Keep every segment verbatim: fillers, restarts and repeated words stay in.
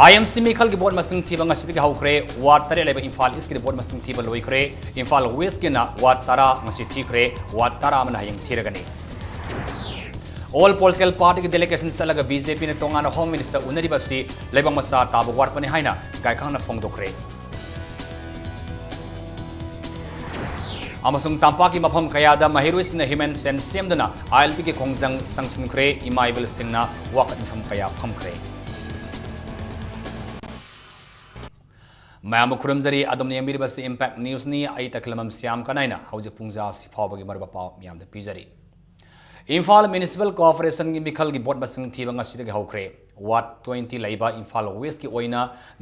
ꯑꯥꯏ N C ꯃꯤꯈꯜꯒꯤ vote ꯃꯁꯤꯡ ꯊꯤꯕ ꯉꯁꯤꯗꯒꯤ ꯍꯧꯈ꯭ꯔꯦ꯫ ꯋꯥꯔꯗ ꯇꯔꯦꯠ ꯂꯩꯕ ꯏꯝꯐꯥꯜ ꯏꯁꯀꯤꯗꯤ ꯚꯣꯠ ꯃꯁꯤꯡ ꯊꯤꯕ ꯂꯣꯏꯈ꯭ꯔꯦ꯫ ꯏꯝꯐꯥꯜ ꯋꯦꯁꯀꯤꯅ ꯋꯥꯔꯗ ꯇꯔꯥ ꯉꯁꯤ ꯊꯤꯈ꯭ꯔꯦ꯫ ꯋꯥꯔꯗ ꯇꯔꯥ ꯑꯃꯅ ꯍꯌꯦꯡ ꯊꯤꯔꯒꯅꯤ꯫ ꯑꯣꯜ ꯄꯣꯂꯤꯇꯤꯀꯦꯜ ꯄꯥꯔꯇꯤꯒꯤ ꯗꯦꯂꯤꯒꯦꯁꯟ ꯆꯠꯂꯒ ꯕꯤ ꯖꯦ ꯄꯤꯅ ꯇꯣꯉꯥꯟꯅ ꯍꯣꯝ ꯃꯤꯅꯤꯁꯇꯔ ꯎꯅꯔꯤꯕ ꯑꯁꯤ ꯂꯩꯕꯥꯛ ꯃꯆꯥ ꯇꯥꯕ ꯋꯥꯠꯄꯅꯤ ꯍꯥꯏꯅ ꯒꯥꯏꯈꯥꯡꯅ ꯐꯣꯡꯗꯣꯛꯈ꯭ꯔꯦ꯫ ꯑꯃꯁꯨꯡ ꯇꯝꯄꯥꯛꯀꯤ ꯃꯐꯝ ꯀꯌꯥꯗ ꯃꯍꯩꯔꯣꯏꯁꯤꯡꯅ ꯍ꯭ꯌꯨꯃꯦꯟ ꯁꯦꯟ ꯁꯦꯝꯗꯨꯅ ꯑꯥꯏ ꯑꯦꯜ ꯄꯤꯒꯤ ꯈꯣꯡꯖꯪ ꯆꯪꯁꯤꯟꯈ꯭ꯔꯦ꯫ ꯏꯃꯥ ꯏꯕꯦꯜꯁꯤꯡꯅ ꯋꯥꯀꯠ ꯃꯤꯐꯝ ꯀꯌꯥ ꯐꯝꯈ꯭ꯔꯦ꯫ ꯃꯌꯥꯝꯕꯨ ꯈꯨꯔꯨꯝꯖꯔꯤ꯫ ꯑꯗꯣꯝꯅ ꯌꯦꯡꯕꯤꯔꯤꯕꯁꯤ ꯏꯝꯄꯦꯛ ꯅ꯭ꯌꯨꯁꯅꯤ꯫ ꯑꯩ ꯇꯈꯤꯂꯝꯕꯝ ꯁ꯭ꯌꯥꯝ ꯀꯅꯥꯏꯅ ꯍꯧꯖꯤꯛ ꯄꯨꯡ ꯖꯥ ꯑꯁꯤ ꯐꯥꯎꯕꯒꯤ ꯃꯔꯨꯞ ꯄꯥꯎ ꯃꯌꯥꯝꯗ ꯄꯤꯖꯔꯤ꯫ ꯏꯝꯐꯥꯜ ꯃ꯭ꯌꯨꯅꯤꯁꯤꯄꯥꯜ ꯀꯣꯔꯄꯣꯔꯦꯁꯟꯒꯤ ꯃꯤꯈꯜꯒꯤ ꯚꯣꯠ ꯃꯁꯤꯡ ꯊꯤꯕ ꯉꯁꯤꯗꯒꯤ ꯍꯧꯈ꯭ꯔꯦ꯫ ꯋꯥꯔꯗ ꯇ꯭ꯋꯦꯟꯇꯤ ꯂꯩꯕ ꯏꯝꯐꯥꯜ ꯋꯦꯁꯀꯤ ꯑꯣꯏꯅ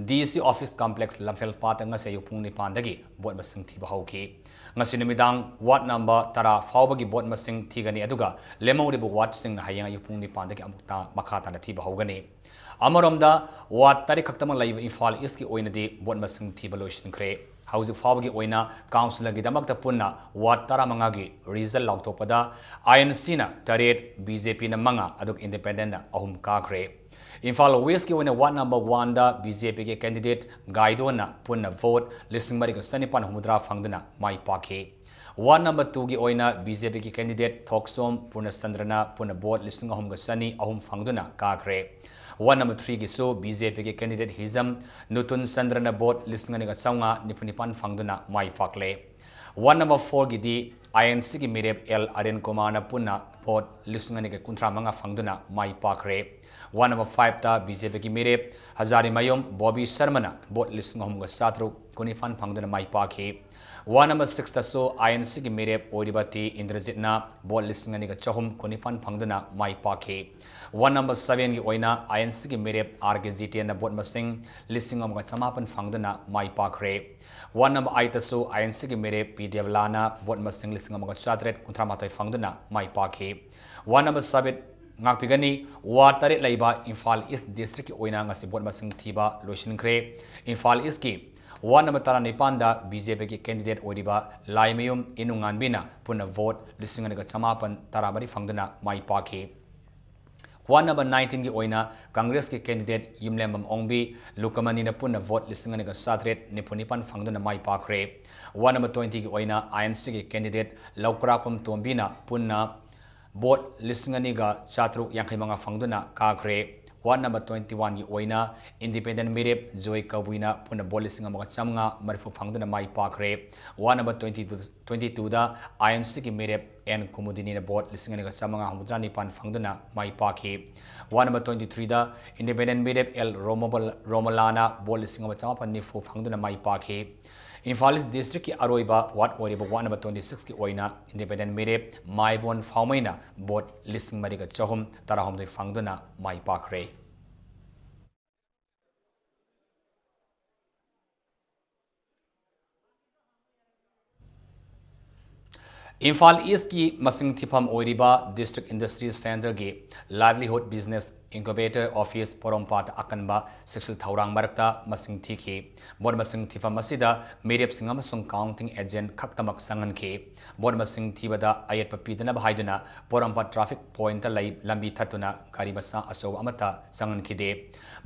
ꯗꯤ ꯁꯤ ꯑꯣꯐꯤꯁ ꯀꯝꯄ꯭ꯂꯦꯛꯁ ꯂꯝꯐꯦꯜ ꯄꯥꯠꯇ ꯉꯁꯤ ꯑꯌꯨꯛ ꯄꯨꯡ ꯅꯤꯄꯥꯟꯗꯒꯤ ꯚꯣꯠ ꯃꯁꯤꯡ ꯊꯤꯕ ꯍꯧꯈꯤ꯫ ꯉꯁꯤ ꯅꯨꯃꯤꯗꯥꯡ ꯋꯥꯔꯗ ꯅꯝꯕꯔ ꯇꯔꯥ ꯐꯥꯎꯕꯒꯤ ꯚꯣꯠ ꯃꯁꯤꯡ ꯊꯤꯒꯅꯤ, ꯑꯗꯨꯒ ꯂꯦꯝꯍꯧꯔꯤꯕ ꯋꯥꯔꯗꯁꯤꯡꯅ ꯍꯌꯦꯡ ꯑꯌꯨꯛ ꯄꯨꯡ ꯅꯤꯄꯥꯟꯗꯒꯤ ꯑꯃꯨꯛꯇ ꯃꯈꯥ ꯇꯥꯅ ꯊꯤꯕ ꯍꯧꯒꯅꯤ꯫ ꯑꯃꯔꯣꯝꯗ, ꯋꯥꯔꯗ ꯇꯔꯦꯠ ꯈꯛꯇꯃꯛ ꯂꯩꯕ ꯏꯝꯐꯥꯜ ꯏꯁꯀꯤ ꯑꯣꯏꯅꯗꯤ ꯚꯣꯠ ꯃꯁꯤꯡ ꯊꯤꯕ ꯂꯣꯏꯁꯤꯟꯈ꯭ꯔꯦ꯫ ꯍꯧꯖꯤꯛ ꯐꯥꯎꯕꯒꯤ ꯑꯣꯏꯅ ꯀꯥꯎꯟꯁꯤꯜꯒꯤꯗꯃꯛꯇ ꯄꯨꯟꯅ ꯋꯥꯔꯗ ꯇꯔꯥꯃꯉꯥꯒꯤ ꯔꯤꯖꯜ ꯂꯥꯎꯊꯣꯛꯄꯗ ꯑꯥꯏ ꯑꯦꯟ ꯁꯤꯅ ꯇꯔꯦꯠ, ꯕꯤ ꯖꯦ ꯄꯤꯅ ꯃꯉꯥ, ꯑꯗꯨꯒ ꯏꯟꯗꯤꯄꯦꯟꯗꯦꯟꯅ ꯑꯍꯨꯝ ꯀꯥꯈ꯭ꯔꯦ꯫ ꯏꯝꯐꯥꯜ ꯋꯦꯁꯀꯤ ꯑꯣꯏꯅ ꯋꯥꯔꯗ ꯅꯝꯕꯔ ꯋꯥꯟꯗ ꯕꯤ ꯖꯦ ꯄꯤꯒꯤ ꯀꯦꯟꯗꯤꯗꯦꯠ ꯒꯥꯏꯗꯣꯟꯅ ꯄꯨꯟꯅ ꯚꯣꯠ ꯂꯤꯁꯤꯡ ꯃꯔꯤꯒ ꯆꯅꯤꯄꯥꯟ ꯍꯨꯝꯐꯨꯇꯔꯥ ꯐꯪꯗꯨꯅ ꯃꯥꯏ ꯄꯥꯛꯈꯤ꯫ ꯋꯥꯔꯗ ꯅꯝꯕꯔ ꯇꯨꯒꯤ ꯑꯣꯏꯅ ꯕꯤ ꯖꯦ ꯄꯤꯒꯤ ꯀꯦꯟꯗꯤꯗꯦꯠ ꯊꯣꯛꯆꯣꯝ ꯄꯨꯔꯅꯆꯟꯗ꯭ꯔꯅ ꯄꯨꯟꯅ ꯚꯣꯠ ꯂꯤꯁꯤꯡ ꯑꯍꯨꯝꯒ ꯆꯅꯤ ꯑꯍꯨꯝ ꯐꯪꯗꯨꯅ ꯀꯥꯈ꯭ꯔꯦ꯫ ꯋꯥꯔꯗ ꯅꯝꯕꯔ ꯊ꯭ꯔꯤꯒꯤꯁꯨ ꯕꯤ ꯖꯦ ꯄꯤꯒꯤ ꯀꯦꯟꯗꯤꯗꯦꯠ ꯍꯤꯖꯝ ꯅꯨꯇꯨꯟ ꯆꯟꯗ꯭ꯔꯅ ꯚꯣꯠ ꯂꯤꯁꯤꯡ ꯑꯅꯤꯒ ꯆꯥꯝꯃꯉꯥ ꯅꯤꯐꯨ ꯅꯤꯄꯥꯟ ꯐꯪꯗꯨꯅ ꯃꯥꯏ ꯄꯥꯛꯂꯦ꯫ ꯋꯥꯔꯗ ꯅꯝꯕꯔ ꯐꯣꯔꯒꯤꯗꯤ ꯑꯥꯏ ꯑꯦꯟ ꯁꯤꯒꯤ ꯃꯤꯔꯦꯞ ꯑꯦꯜ ꯑꯔꯤꯟ ꯀꯨꯃꯥꯔꯅ ꯄꯨꯟꯅ ꯚꯣꯠ ꯂꯤꯁꯤꯡ ꯑꯅꯤꯒ ꯀꯨꯟꯊ꯭ꯔꯥ ꯃꯉꯥ ꯐꯪꯗꯨꯅ ꯃꯥꯏ ꯄꯥꯛꯈ꯭ꯔꯦ꯫ ꯋꯥꯔꯗ ꯅꯝꯕꯔ ꯐꯥꯏꯚꯇ ꯕꯤ ꯖꯦ ꯄꯤꯒꯤ ꯃꯤꯔꯦꯞ ꯍꯖꯥꯔꯤꯃꯌꯨꯝ ꯕꯣꯕꯤ ꯁꯔꯃꯅ ꯚꯣꯠ ꯂꯤꯁꯤꯡ ꯑꯍꯨꯝꯒ ꯆꯥꯇ꯭ꯔꯨꯛ ꯀꯨꯟꯅꯤꯄꯥꯟ ꯐꯪꯗꯨꯅ ꯃꯥꯏ ꯄꯥꯛꯈꯤ꯫ ꯋꯥꯔꯗ ꯅꯝꯕꯔ ꯁꯤꯛꯁꯇꯁꯨ ꯑꯥꯏ ꯑꯦꯟ ꯁꯤꯒꯤ ꯃꯤꯔꯦꯞ ꯑꯣꯏꯔꯤꯕ ꯇꯤ ꯏꯟꯗ꯭ꯔꯖꯤꯠꯅ ꯚꯣꯠ ꯂꯤꯁꯤꯡ ꯑꯅꯤꯒ ꯆꯍꯨꯝ ꯀꯨꯟꯅꯤꯄꯥꯟ ꯐꯪꯗꯨꯅ ꯃꯥꯏ ꯄꯥꯛꯈꯤ꯫ ꯋꯥꯔꯗ ꯅꯝꯕꯔ ꯁꯚꯦꯟꯒꯤ ꯑꯣꯏꯅ ꯑꯥꯏ ꯑꯦꯟ ꯁꯤꯒꯤ ꯃꯤꯔꯦꯞ ꯑꯥꯔ ꯀꯦ ꯖꯤꯇꯦꯟꯅ ꯚꯣꯠ ꯃꯁꯤꯡ ꯂꯤꯁꯤꯡ ꯑꯃꯒ ꯆꯃꯥꯄꯟ ꯐꯪꯗꯨꯅ ꯃꯥꯏ ꯄꯥꯛꯈ꯭ꯔꯦ꯫ ꯋꯥꯔꯗ ꯅꯝꯕꯔ ꯑꯩꯠꯇꯁꯨ ꯑꯥꯏ ꯑꯦꯟ ꯁꯤꯒꯤ ꯃꯤꯔꯦꯞ ꯄꯤ ꯗꯦꯕꯂꯥꯅ ꯚꯣꯠ ꯃꯁꯤꯡ ꯂꯤꯁꯤꯡ ꯑꯃꯒ ꯆꯥꯇ꯭ꯔꯦꯠ ꯀꯨꯟꯊ꯭ꯔꯥ ꯃꯥꯊꯣꯏ ꯐꯪꯗꯨꯅ ꯃꯥꯏ ꯄꯥꯛꯈꯤ꯫ Ward number seven ꯉꯥꯛꯄꯤꯒꯅꯤ꯫ ꯋꯥꯔꯗ ꯇꯔꯦꯠ ꯂꯩꯕ ꯏꯝꯐꯥꯜ ꯏꯁ ꯗꯤꯁꯇ꯭ꯔꯤꯛꯀꯤ ꯑꯣꯏꯅ ꯉꯁꯤ ꯚꯣꯠ ꯃꯁꯤꯡ ꯊꯤꯕ ꯂꯣꯏꯁꯤꯟꯈ꯭ꯔꯦ꯫ ꯏꯝꯐꯥꯜ ꯏꯁꯀꯤ ꯋꯥꯔꯗ ꯅꯝꯕꯔ ꯇꯔꯥꯅꯤꯄꯥꯟꯗ ꯕꯤ ꯖꯦ ꯄꯤꯒꯤ ꯀꯦꯟꯗꯤꯗꯦꯠ ꯑꯣꯏꯔꯤꯕ ꯂꯥꯏꯃꯌꯨꯝ ꯏꯅꯨꯉꯥꯟꯕꯤꯅ ꯄꯨꯟꯅ ꯚꯣꯠ ꯂꯤꯁꯤꯡ ꯑꯅꯤꯒ ꯆꯃꯥꯄꯟ ꯇꯔꯥꯃꯔꯤ ꯐꯪꯗꯨꯅ ꯃꯥꯏ ꯄꯥꯛꯈꯤ꯫ Ward number nineteen ꯒꯤ ꯑꯣꯏꯅ Congress ꯀꯤ candidate ꯌꯨꯝꯂꯦꯝꯕꯝ ꯑꯣꯡꯕꯤ ꯂꯨꯀꯃꯅꯤꯅ ꯄꯨꯟꯅ vote ꯂꯤꯁꯤꯡ ꯑꯅꯤꯒ ꯆꯥꯇꯔꯦꯠ ꯅꯤꯐꯨ ꯅꯤꯄꯥꯟ ꯐꯪꯗꯨꯅ ꯃꯥꯏ ꯄꯥꯛꯈ꯭ꯔꯦ꯫ Ward number twenty ꯒꯤ ꯑꯣꯏꯅ I N C ꯒꯤ candidate ꯂꯧꯀ꯭ꯔꯥꯛꯄꯝ ꯇꯣꯝꯕꯤꯅ ꯄꯨꯟꯅ vote ꯂꯤꯁꯤꯡ ꯑꯅꯤꯒ ꯆꯥꯇꯔꯨꯛ ꯌꯥꯡꯈꯩ ꯃꯉꯥ ꯐꯪꯗꯨꯅ ꯀꯥꯈ꯭ꯔꯦ꯫ Ward number twenty one ꯒꯤ ꯑꯣꯏꯅ independent ꯃꯤꯔꯦꯞ ꯖꯣꯏ ꯀꯕꯨꯏꯅ ꯄꯨꯟꯅ vote ꯂꯤꯁꯤꯡ ꯑꯃꯒ ꯆꯥꯃꯉꯥ ꯃꯔꯤꯐꯨ ꯐꯪꯗꯨꯅ ꯃꯥꯏ ꯄꯥꯛꯈ꯭ꯔꯦ꯫ Ward number twenty two, twenty two the I N C ꯒꯤ ꯃꯤꯔꯦꯞ ꯑꯦꯟ ꯀꯨꯃꯨꯗꯤꯅꯤꯅ vote ꯂꯤꯁꯤꯡ ꯑꯅꯤꯒ ꯆꯥꯃꯉꯥ ꯍꯨꯝꯐꯨꯇꯔꯥ ꯅꯤꯄꯥꯟ ꯐꯪꯗꯨꯅ ꯃꯥꯏ ꯄꯥꯛꯈꯤ꯫ Ward number twenty three ꯗ independent ꯃꯤꯔꯦꯞ ꯑꯦꯜ ꯔꯣꯃꯣꯕꯜ-, ꯔꯣꯃꯂꯥꯅ vote ꯂꯤꯁꯤꯡ ꯑꯃ ꯆꯥꯃꯥꯄꯟ ꯅꯤꯐꯨ ꯐꯪꯗꯨꯅ ꯃꯥꯏ ꯄꯥꯛꯈꯤ꯫ ꯏꯝꯐꯥꯜ East district ꯀꯤ ꯑꯔꯣꯏꯕ ward ꯑꯣꯏꯔꯤꯕ ward number twenty six ꯀꯤ ꯑꯣꯏꯅ independent ꯃꯤꯔꯦꯞ ꯃꯥꯏꯕꯣꯟ ꯐꯥꯎꯃꯩꯅ vote ꯂꯤꯁꯤꯡ ꯃꯔꯤꯒ ꯆꯍꯨꯝ ꯇꯔꯥꯍꯨꯝꯗꯣꯏ ꯐꯪꯗꯨꯅ ꯃꯥꯏ ꯄꯥꯛꯈ꯭ꯔꯦ꯫ ꯏꯝꯐꯥꯜ East ꯀꯤ ꯃꯁꯤꯡ ꯊꯤꯐꯝ ꯑꯣꯏꯔꯤꯕ District Industry Centre ꯒꯤ Livelihood Business Incubator Office ꯄꯣꯔꯣꯝꯄꯥꯠꯇ ꯑꯀꯟꯕ ꯆꯦꯛꯁꯤꯜ ꯊꯧꯔꯥꯡ ꯃꯔꯛꯇ ꯃꯁꯤꯡ ꯊꯤꯈꯤ꯫ Vote ꯃꯁꯤꯡ ꯊꯤꯐꯝ ꯑꯁꯤꯗ ꯃꯤꯔꯦꯞꯁꯤꯡ ꯑꯃꯁꯨꯡ counting agent ꯈꯛꯇꯃꯛ ꯆꯪꯍꯟꯈꯤ꯫ Vote ꯃꯁꯤꯡ ꯊꯤꯕꯗ ꯑꯌꯦꯠꯄ ꯄꯤꯗꯅꯕ ꯍꯥꯏꯗꯨꯅ ꯄꯣꯔꯣꯝꯄꯥꯠ traffic point ꯇ ꯂꯩ ꯂꯝꯕꯤ ꯊꯠꯇꯨꯅ ꯒꯥꯔꯤ ꯃꯆꯥ ꯑꯆꯧꯕ ꯑꯃꯠꯇ ꯆꯪꯍꯟꯈꯤꯗꯦ꯫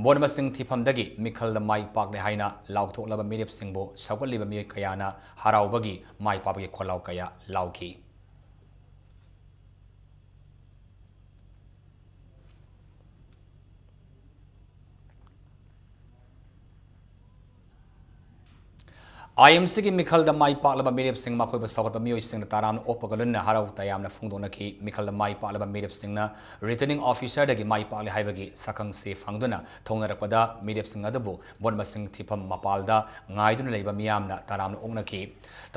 Vote ꯃꯁꯤꯡ ꯊꯤꯐꯝꯗꯒꯤ ꯃꯤꯈꯜꯗ ꯃꯥꯏ ꯄꯥꯛꯂꯦ ꯍꯥꯏꯅ ꯂꯥꯎꯊꯣꯛꯂꯕ ꯃꯤꯔꯦꯞꯁꯤꯡꯕꯨ ꯁꯧꯒꯠꯂꯤꯕ ꯃꯤꯑꯣꯏ ꯀꯌꯥꯅ ꯍꯔꯥꯎꯕꯒꯤ ꯃꯥꯏ ꯄꯥꯛꯄꯒꯤ ꯈꯣꯜꯂꯥꯎ ꯀꯌꯥ ꯂꯥꯎꯈꯤ꯫ I M C ꯒꯤ ꯃꯤꯈꯜꯗ ꯃꯥꯏ ꯄꯥꯛꯂꯕ ꯃꯤꯔꯦꯞꯁꯤꯡ ꯃꯈꯣꯏꯕꯨ ꯁꯧꯒꯠꯄ ꯃꯤꯑꯣꯏꯁꯤꯡꯅ ꯇꯔꯥꯝꯅ ꯑꯣꯛꯄꯒ ꯂꯣꯏꯅꯅ ꯍꯔꯥꯎ ꯇꯌꯥꯝꯅ ꯐꯣꯡꯗꯣꯛꯅꯈꯤ꯫ ꯃꯤꯈꯜꯗ ꯃꯥꯏ ꯄꯥꯛꯂꯕ ꯃꯤꯔꯦꯞꯁꯤꯡꯅ Returning Officer ꯗꯒꯤ ꯃꯥꯏ ꯄꯥꯛꯂꯦ ꯍꯥꯏꯕꯒꯤ ꯁꯛꯈꯪꯁꯤ ꯐꯪꯗꯨꯅ ꯊꯧꯅꯔꯛꯄꯗ ꯃꯤꯔꯦꯞꯁꯤꯡ ꯑꯗꯨꯕꯨ vote ꯃꯁꯤꯡ ꯊꯤꯐꯝ ꯃꯄꯥꯜꯗ ꯉꯥꯏꯗꯨꯅ ꯂꯩꯕ ꯃꯤꯌꯥꯝꯅ ꯇꯔꯥꯝꯅ ꯑꯣꯛꯅꯈꯤ꯫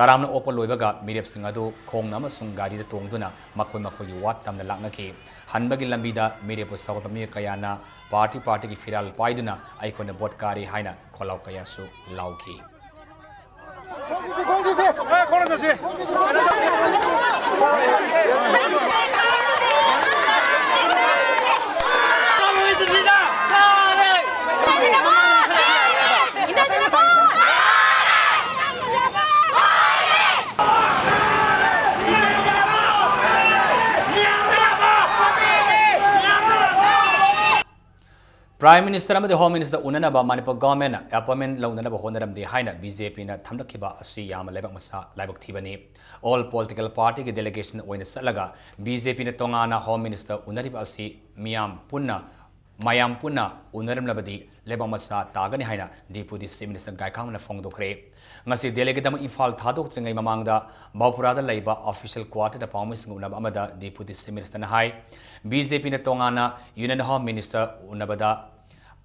ꯇꯔꯥꯝꯅ ꯑꯣꯛꯄ ꯂꯣꯏꯕꯒ ꯃꯤꯔꯦꯞꯁꯤꯡ ꯑꯗꯨ ꯈꯣꯡꯅ ꯑꯃꯁꯨꯡ ꯒꯥꯔꯤꯗ ꯇꯣꯡꯗꯨꯅ ꯃꯈꯣꯏ ꯃꯈꯣꯏꯒꯤ ward ꯇꯝꯅ ꯂꯥꯛꯅꯈꯤ꯫ ꯍꯟꯕꯒꯤ ꯂꯝꯕꯤꯗ ꯃꯤꯔꯦꯞꯄꯨ ꯁꯧꯒꯠꯄ ꯃꯤꯑꯣꯏ ꯀꯌꯥꯅ party party ꯒꯤ ꯐꯤꯔꯥꯜ ꯄꯥꯏꯗꯨꯅ "ꯑꯩꯈꯣꯏꯅ vote ꯀꯥꯔꯦ" ꯍꯥꯏꯅ ꯈꯣꯜꯂꯥꯎ ꯀꯌꯥꯁꯨ ꯂꯥꯎꯈꯤ꯫ Prime Minister ꯑꯃꯗꯤ Home Minister ꯎꯅꯅꯕ ꯃꯅꯤꯄꯨꯔ government ꯅ appointment ꯂꯧꯅꯅꯕ ꯍꯣꯠꯅꯔꯝꯗꯦ ꯍꯥꯏꯅ BJP ꯅ ꯊꯝꯂꯛꯈꯤꯕ ꯑꯁꯤ ꯌꯥꯝꯅ ꯂꯥꯏꯕꯛ ꯃꯆꯥ, ꯂꯥꯏꯕꯛ ꯊꯤꯕꯅꯤ꯫ All political party ꯒꯤ delegation ꯑꯣꯏꯅ ꯆꯠꯂꯒ BJP ꯅ ꯇꯣꯉꯥꯟꯅ Home Minister ꯎꯅꯔꯤꯕ ꯑꯁꯤ ꯃꯤꯌꯥꯝ ꯄꯨꯟꯅ, ꯃꯌꯥꯝ ꯄꯨꯟꯅ ꯎꯅꯔꯝꯂꯕꯗꯤ ꯂꯩꯕꯥꯛ ꯃꯆꯥ ꯇꯥꯒꯅꯤ ꯍꯥꯏꯅ Deputy Chief Minister ꯒꯥꯏꯈꯥꯝꯕꯅ ꯐꯣꯡꯗꯣꯛꯈ꯭ꯔꯦ꯫ ꯉꯁꯤ ꯗꯦꯜꯂꯤꯒꯤꯗꯃꯛ ꯏꯝꯐꯥꯜ ꯊꯥꯗꯣꯛꯇ꯭ꯔꯤꯉꯩ ꯃꯃꯥꯡꯗ ꯕꯥꯎꯄꯨꯔꯥꯗ ꯂꯩꯕ official quarter ꯗ ꯄꯥꯎꯃꯤꯁꯤꯡꯒ ꯎꯅꯕ ꯑꯃꯗ Deputy Chief Minister ꯅ ꯍꯥꯏ, BJP ꯅ ꯇꯣꯉꯥꯟꯅ Union Home Minister ꯎꯅꯕꯗ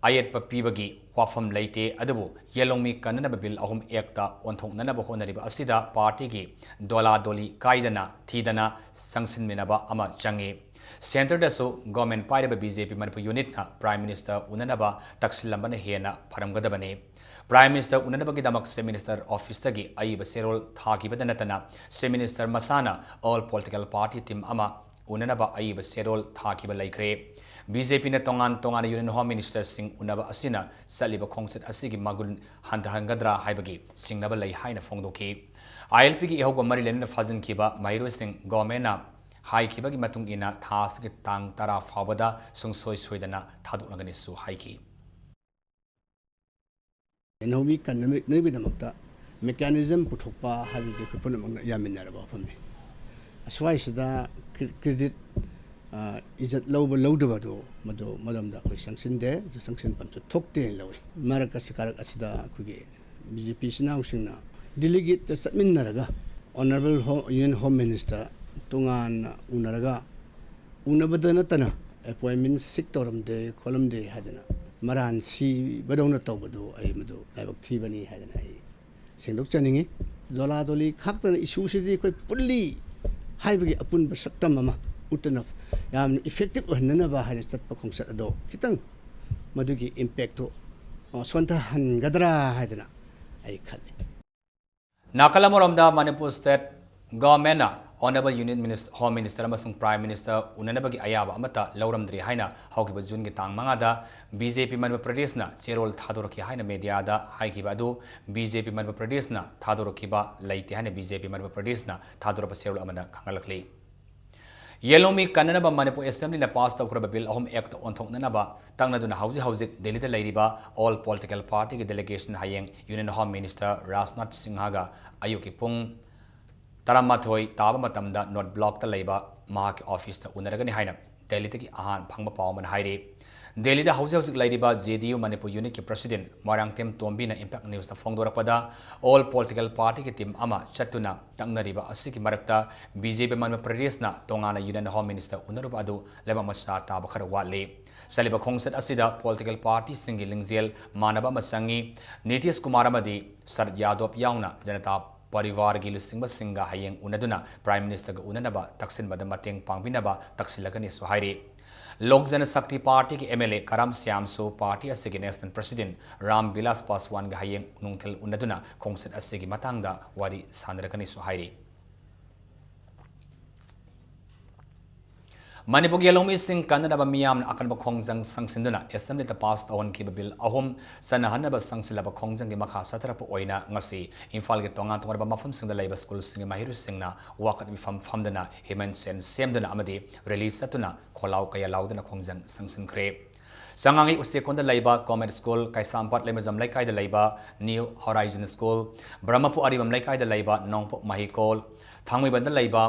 ꯑꯌꯦꯠꯄ ꯄꯤꯕꯒꯤ ꯋꯥꯐꯝ ꯂꯩꯇꯦ, ꯑꯗꯨꯕꯨ ꯌꯦꯜꯍꯧꯃꯤ ꯀꯟꯅꯅꯕ bill ꯑꯍꯨꯝ act ꯇ ꯑꯣꯟꯊꯣꯛꯅꯅꯕ ꯍꯣꯠꯅꯔꯤꯕ ꯑꯁꯤꯗ party ꯒꯤ ꯗꯣꯂꯥ ꯗꯣꯂꯤ ꯀꯥꯏꯗꯅ ꯊꯤꯗꯅ ꯆꯪꯁꯤꯟꯃꯤꯟꯅꯕ ꯑꯃ ꯆꯪꯏ꯫ Centre ꯗꯁꯨ government ꯄꯥꯏꯔꯤꯕ BJP ꯃꯅꯤꯄꯨꯔ unit ꯅ Prime Minister ꯎꯅꯅꯕ ꯇꯛꯁꯤꯜꯂꯝꯕꯅ ꯍꯦꯟꯅ ꯐꯔꯝꯒꯗꯕꯅꯤ꯫ Prime Minister ꯎꯅꯅꯕꯒꯤꯗꯃꯛ Chief Minister office ꯇꯒꯤ ꯑꯏꯕ ꯆꯦꯔꯣꯜ ꯊꯥꯈꯤꯕꯗ ꯅꯠꯇꯅ Chief Minister ꯃꯁꯥꯅ all political party team ꯑꯃ ꯎꯅꯅꯕ ꯑꯏꯕ ꯆꯦꯔꯣꯜ ꯊꯥꯈꯤꯕ ꯂꯩꯈ꯭ꯔꯦ꯫ BJP ꯅ ꯇꯣꯉꯥꯟ ꯇꯣꯉꯥꯟꯅ Union Home Minister ꯁꯤꯡ ꯎꯅꯕ ꯑꯁꯤꯅ ꯆꯠꯂꯤꯕ ꯈꯣꯡꯆꯠ ꯑꯁꯤꯒꯤ ꯃꯒꯨꯟ ꯍꯟꯊꯍꯟꯒꯗ꯭ꯔꯥ ꯍꯥꯏꯕꯒꯤ ꯆꯤꯡꯅꯕ ꯂꯩ ꯍꯥꯏꯅ ꯐꯣꯡꯗꯣꯛꯈꯤ꯫ ILP ꯒꯤ ꯏꯍꯧꯒ ꯃꯔꯤ ꯂꯩꯅꯅ ꯐꯥꯖꯤꯟꯈꯤꯕ ꯃꯍꯩꯔꯣꯏꯁꯤꯡ government ꯅ ꯍꯥꯏꯈꯤꯕꯒꯤ ꯃꯇꯨꯡ ꯏꯟꯅ ꯊꯥ ꯑꯁꯤꯒꯤ ꯇꯥꯡ ꯇꯔꯥ ꯐꯥꯎꯕꯗ ꯁꯨꯡꯁꯣꯏ ꯁꯣꯏꯗꯅ ꯊꯥꯗꯣꯛꯂꯒꯅꯤꯁꯨ ꯍꯥꯏꯈꯤ꯫ ꯌꯦꯜꯍꯧꯃꯤ ꯀꯟꯅꯅꯕꯒꯤꯗꯃꯛꯇ mechanism ꯄꯨꯊꯣꯛꯄ ꯍꯥꯏꯕꯗꯨꯗꯤ ꯑꯩꯈꯣꯏ ꯄꯨꯝꯅꯃꯛꯅ ꯌꯥꯃꯤꯟꯅꯔꯕ ꯋꯥꯐꯝꯅꯤ꯫ ꯑꯁ꯭ꯋꯥꯏꯁꯤꯗ cre-, credit, ꯑ, ꯏꯖꯠ ꯂꯧꯕ ꯂꯧꯗꯕꯗꯨ ꯃꯗꯨ ꯃꯔꯝꯗ ꯑꯩꯈꯣꯏ ꯆꯪꯁꯤꯟꯗꯦ, ꯆꯪꯁꯤꯟꯐꯝꯁꯨ ꯊꯣꯛꯇꯦꯅ ꯂꯧꯏ꯫ ꯃꯔꯛ ꯑꯁꯤ, ꯀꯥꯔꯛ ꯑꯁꯤꯗ ꯑꯩꯈꯣꯏꯒꯤ BJP ꯏꯆꯤꯟ ꯏꯅꯥꯎꯁꯤꯡꯅ delegate ꯇ ꯆꯠꯃꯤꯟꯅꯔꯒ Honourable Ho-, Union Home Minister ꯇꯣꯉꯥꯟꯅ ꯎꯅꯔꯒ, ꯎꯅꯕꯗ ꯅꯠꯇꯅ appointment seek ꯇꯧꯔꯝꯗꯦ, ꯈꯣꯠꯂꯝꯗꯦ ꯍꯥꯏꯗꯅ ꯃꯔꯥꯟ ꯁꯤꯕꯗꯧꯅ ꯇꯧꯕꯗꯨ ꯑꯩ ꯃꯗꯨ ꯂꯥꯏꯕꯛ ꯊꯤꯕꯅꯤ ꯍꯥꯏꯗꯅ ꯑꯩ ꯁꯦꯡꯗꯣꯛꯆꯅꯤꯡꯉꯤ꯫ ꯗꯣꯂꯥ ꯗꯣꯂꯤ ꯈꯥꯛꯇꯅ issue ꯁꯤꯗꯤ ꯑꯩꯈꯣꯏ ꯄꯨꯜꯂꯤ ꯍꯥꯏꯕꯒꯤ ꯑꯄꯨꯟꯕ ꯁꯛꯇꯝ ꯑꯃ ꯎꯠꯇꯅ ꯌꯥꯝꯅ effective ꯑꯣꯏꯍꯟꯅꯅꯕ ꯍꯥꯏꯅ ꯆꯠꯄ ꯈꯣꯡꯆꯠ ꯑꯗꯣ ꯈꯤꯇꯪ ꯃꯗꯨꯒꯤ impact ꯇꯨ, ꯑ, ꯁꯣꯟꯊꯍꯟꯒꯗ꯭ꯔꯥ ꯍꯥꯏꯗꯅ ꯑꯩ ꯈꯜꯂꯤ꯫ ꯅꯥꯀꯜ ꯑꯃꯔꯣꯝꯗ ꯃꯅꯤꯄꯨꯔ state government ꯅ Honourable Union Minis-, Home Minister ꯑꯃꯁꯨꯡ Prime Minister ꯎꯅꯅꯕꯒꯤ ꯑꯌꯥꯕ ꯑꯃꯠꯇ ꯂꯧꯔꯝꯗ꯭ꯔꯤ ꯍꯥꯏꯅ ꯍꯧꯈꯤꯕ June ꯒꯤ ꯇꯥꯡ ꯃꯉꯥꯗ BJP ꯃꯅꯤꯄꯨꯔ ꯄ꯭ꯔꯗꯦꯁꯅ ꯆꯦꯔꯣꯜ ꯊꯥꯗꯣꯔꯛꯈꯤ ꯍꯥꯏꯅ media ꯗ ꯍꯥꯏꯈꯤꯕ ꯑꯗꯨ BJP ꯃꯅꯤꯄꯨꯔ ꯄ꯭ꯔꯗꯦꯁꯅ ꯊꯥꯗꯣꯔꯛꯈꯤꯕ ꯂꯩꯇꯦ ꯍꯥꯏꯅ BJP ꯃꯅꯤꯄꯨꯔ ꯄ꯭ꯔꯗꯦꯁꯅ ꯊꯥꯗꯣꯔꯛꯄ ꯆꯦꯔꯣꯜ ꯑꯃꯅ ꯈꯪꯍꯜꯂꯛꯂꯤ꯫ ꯌꯦꯜꯍꯧꯃꯤ ꯀꯟꯅꯅꯕ ꯃꯅꯤꯄꯨꯔ Assemblyꯅ pass ꯇꯧꯈ꯭ꯔꯕ Bill ꯑꯍꯨꯝ Act ꯑꯣꯟꯊꯣꯛꯅꯅꯕ ꯇꯛꯅꯗꯨꯅ ꯍꯧꯖꯤꯛ ꯍꯧꯖꯤꯛ ꯗꯦꯜꯂꯤꯗ ꯂꯩꯔꯤꯕ all political partyꯒꯤ delegation ꯍꯌꯦꯡ Union Home Minister ꯔꯥꯖꯅꯥꯊ ꯁꯤꯡꯍꯒ ꯑꯌꯨꯛꯀꯤ ꯄꯨꯡ ꯇꯔꯥꯃꯥꯊꯣꯏ ꯇꯥꯕ ꯃꯇꯝꯗ North Blockꯇ ꯂꯩꯕ ꯃꯍꯥꯛꯀꯤ officeꯇ ꯎꯅꯔꯒꯅꯤ ꯍꯥꯏꯅ ꯗꯦꯜꯂꯤꯗꯒꯤ ꯑꯍꯥꯟ ꯐꯪꯕ ꯄꯥꯎ ꯑꯃꯅ ꯍꯥꯏꯔꯤ꯫ ꯗꯦꯜꯂꯤꯗ ꯍꯧꯖꯤꯛ ꯍꯧꯖꯤꯛ ꯂꯩꯔꯤꯕ J D U Manipur unitꯀꯤ president Moirangthem ꯇꯣꯝꯕꯤꯅ Impact Newsꯇ ꯐꯣꯡꯗꯣꯔꯛꯄꯗ, all political partyꯒꯤ team ꯑꯃ ꯆꯠꯇꯨꯅ ꯇꯛꯅꯔꯤꯕ ꯑꯁꯤꯒꯤ ꯃꯔꯛꯇ B J P ꯃꯟꯕ ꯄ꯭ꯔꯗꯦꯁꯅ ꯇꯣꯉꯥꯟꯅ Union Home Minister ꯎꯅꯔꯨꯕ ꯑꯗꯨ ꯂꯩꯕꯥꯛ ꯃꯆꯥ ꯇꯥꯕ ꯈꯔ ꯋꯥꯠꯂꯤ꯫ ꯆꯠꯂꯤꯕ ꯈꯣꯡꯆꯠ ꯑꯁꯤꯗ political partyꯁꯤꯡꯒꯤ ꯂꯤꯡꯖꯦꯜ ꯃꯥꯟꯅꯕ ꯑꯃ ꯆꯪꯏ꯫ ꯅꯤꯇꯤꯁ ꯀꯨꯃꯥꯔ ꯑꯃꯗꯤ ꯁꯔꯗ ꯌꯥꯗꯕ ꯌꯥꯎꯅ ꯖꯅꯇꯥ ꯄꯔꯤꯋꯥꯔꯒꯤ ꯂꯨꯆꯤꯡꯕꯁꯤꯡꯒ ꯍꯌꯦꯡ ꯎꯅꯗꯨꯅ Prime Ministerꯒ ꯎꯅꯅꯕ ꯇꯛꯁꯤꯟꯕꯗ ꯃꯇꯦꯡ ꯄꯥꯡꯕꯤꯅꯕ ꯇꯛꯁꯤꯜꯂꯒꯅꯤꯁꯨ ꯍꯥꯏꯔꯤ꯫ ꯂꯣꯛ ꯖꯅꯁꯛꯇꯤ ꯄꯥꯔꯇꯤꯒꯤ M L A ꯀꯔꯥꯝ ꯁ꯭ꯌꯥꯝꯁꯨ ꯄꯥꯔꯇꯤ ꯑꯁꯤꯒꯤ National President ꯔꯥꯝ ꯕꯤꯂꯥꯁ ꯄꯥꯁꯋꯥꯟꯒ ꯍꯌꯦꯡ ꯅꯨꯡꯊꯤꯜ ꯎꯅꯗꯨꯅ ꯈꯣꯡꯆꯠ ꯑꯁꯤꯒꯤ ꯃꯇꯥꯡꯗ ꯋꯥꯔꯤ ꯁꯥꯟꯅꯔꯛꯀꯅꯤꯁꯨ ꯍꯥꯏꯔꯤ꯫ ꯃꯅꯤꯄꯨꯔꯒꯤ ꯂꯧꯃꯤꯁꯤꯡ ꯀꯟꯅꯅꯕ ꯃꯤꯌꯥꯝꯅ ꯑꯀꯟꯕ ꯈꯣꯡꯖꯪ ꯆꯪꯁꯤꯟꯗꯨꯅ Assemblyꯗ pass ꯇꯧꯍꯟꯈꯤꯕ Bill ꯑꯍꯨꯝ ꯆꯠꯅꯍꯟꯅꯕ ꯆꯪꯁꯤꯜꯂꯕ ꯈꯣꯡꯖꯪꯒꯤ ꯃꯈꯥ ꯆꯠꯊꯔꯛꯄ ꯑꯣꯏꯅ ꯉꯁꯤ ꯏꯝꯐꯥꯜꯒꯤ ꯇꯣꯉꯥꯟ ꯇꯣꯉꯥꯟꯕ ꯃꯐꯝꯁꯤꯡꯗ ꯂꯩꯕ schoolꯁꯤꯡꯒꯤ ꯃꯍꯩꯔꯣꯏꯁꯤꯡꯅ ꯋꯥꯀꯠ ꯃꯤꯐꯝ ꯐꯝꯗꯨꯅ ꯍ꯭ꯌꯨꯃꯦꯟ ꯆꯦꯟ ꯁꯦꯝꯗꯨꯅ ꯑꯃꯗꯤ rally ꯆꯠꯇꯨꯅ ꯈꯣꯜꯂꯥꯎ ꯀꯌꯥ ꯂꯥꯎꯗꯨꯅ ꯈꯣꯡꯖꯪ ꯆꯪꯁꯤꯟꯈ꯭ꯔꯦ꯫ ꯆꯉꯥꯡꯉꯩ ꯎꯆꯦꯛꯀꯣꯟꯗ ꯂꯩꯕ ꯀꯣꯃꯦꯠ ꯁ꯭ꯀꯨꯜ, ꯀꯩꯁꯥꯝꯄꯥꯠ ꯂꯩꯃꯖꯝ ꯂꯩꯀꯥꯏꯗ ꯂꯩꯕ ꯅ꯭ꯌꯨ ꯍꯣꯔꯥꯏꯖꯟ ꯁ꯭ꯀꯨꯜ, ꯕ꯭ꯔꯍꯃꯄꯨꯔ ꯑꯔꯤꯕꯝ ꯂꯩꯀꯥꯏꯗ ꯂꯩꯕ ꯅꯣꯡꯄꯣꯛ ꯃꯍꯩꯀꯣꯜ, ꯊꯥꯡꯃꯩꯕꯟꯗ ꯂꯩꯕ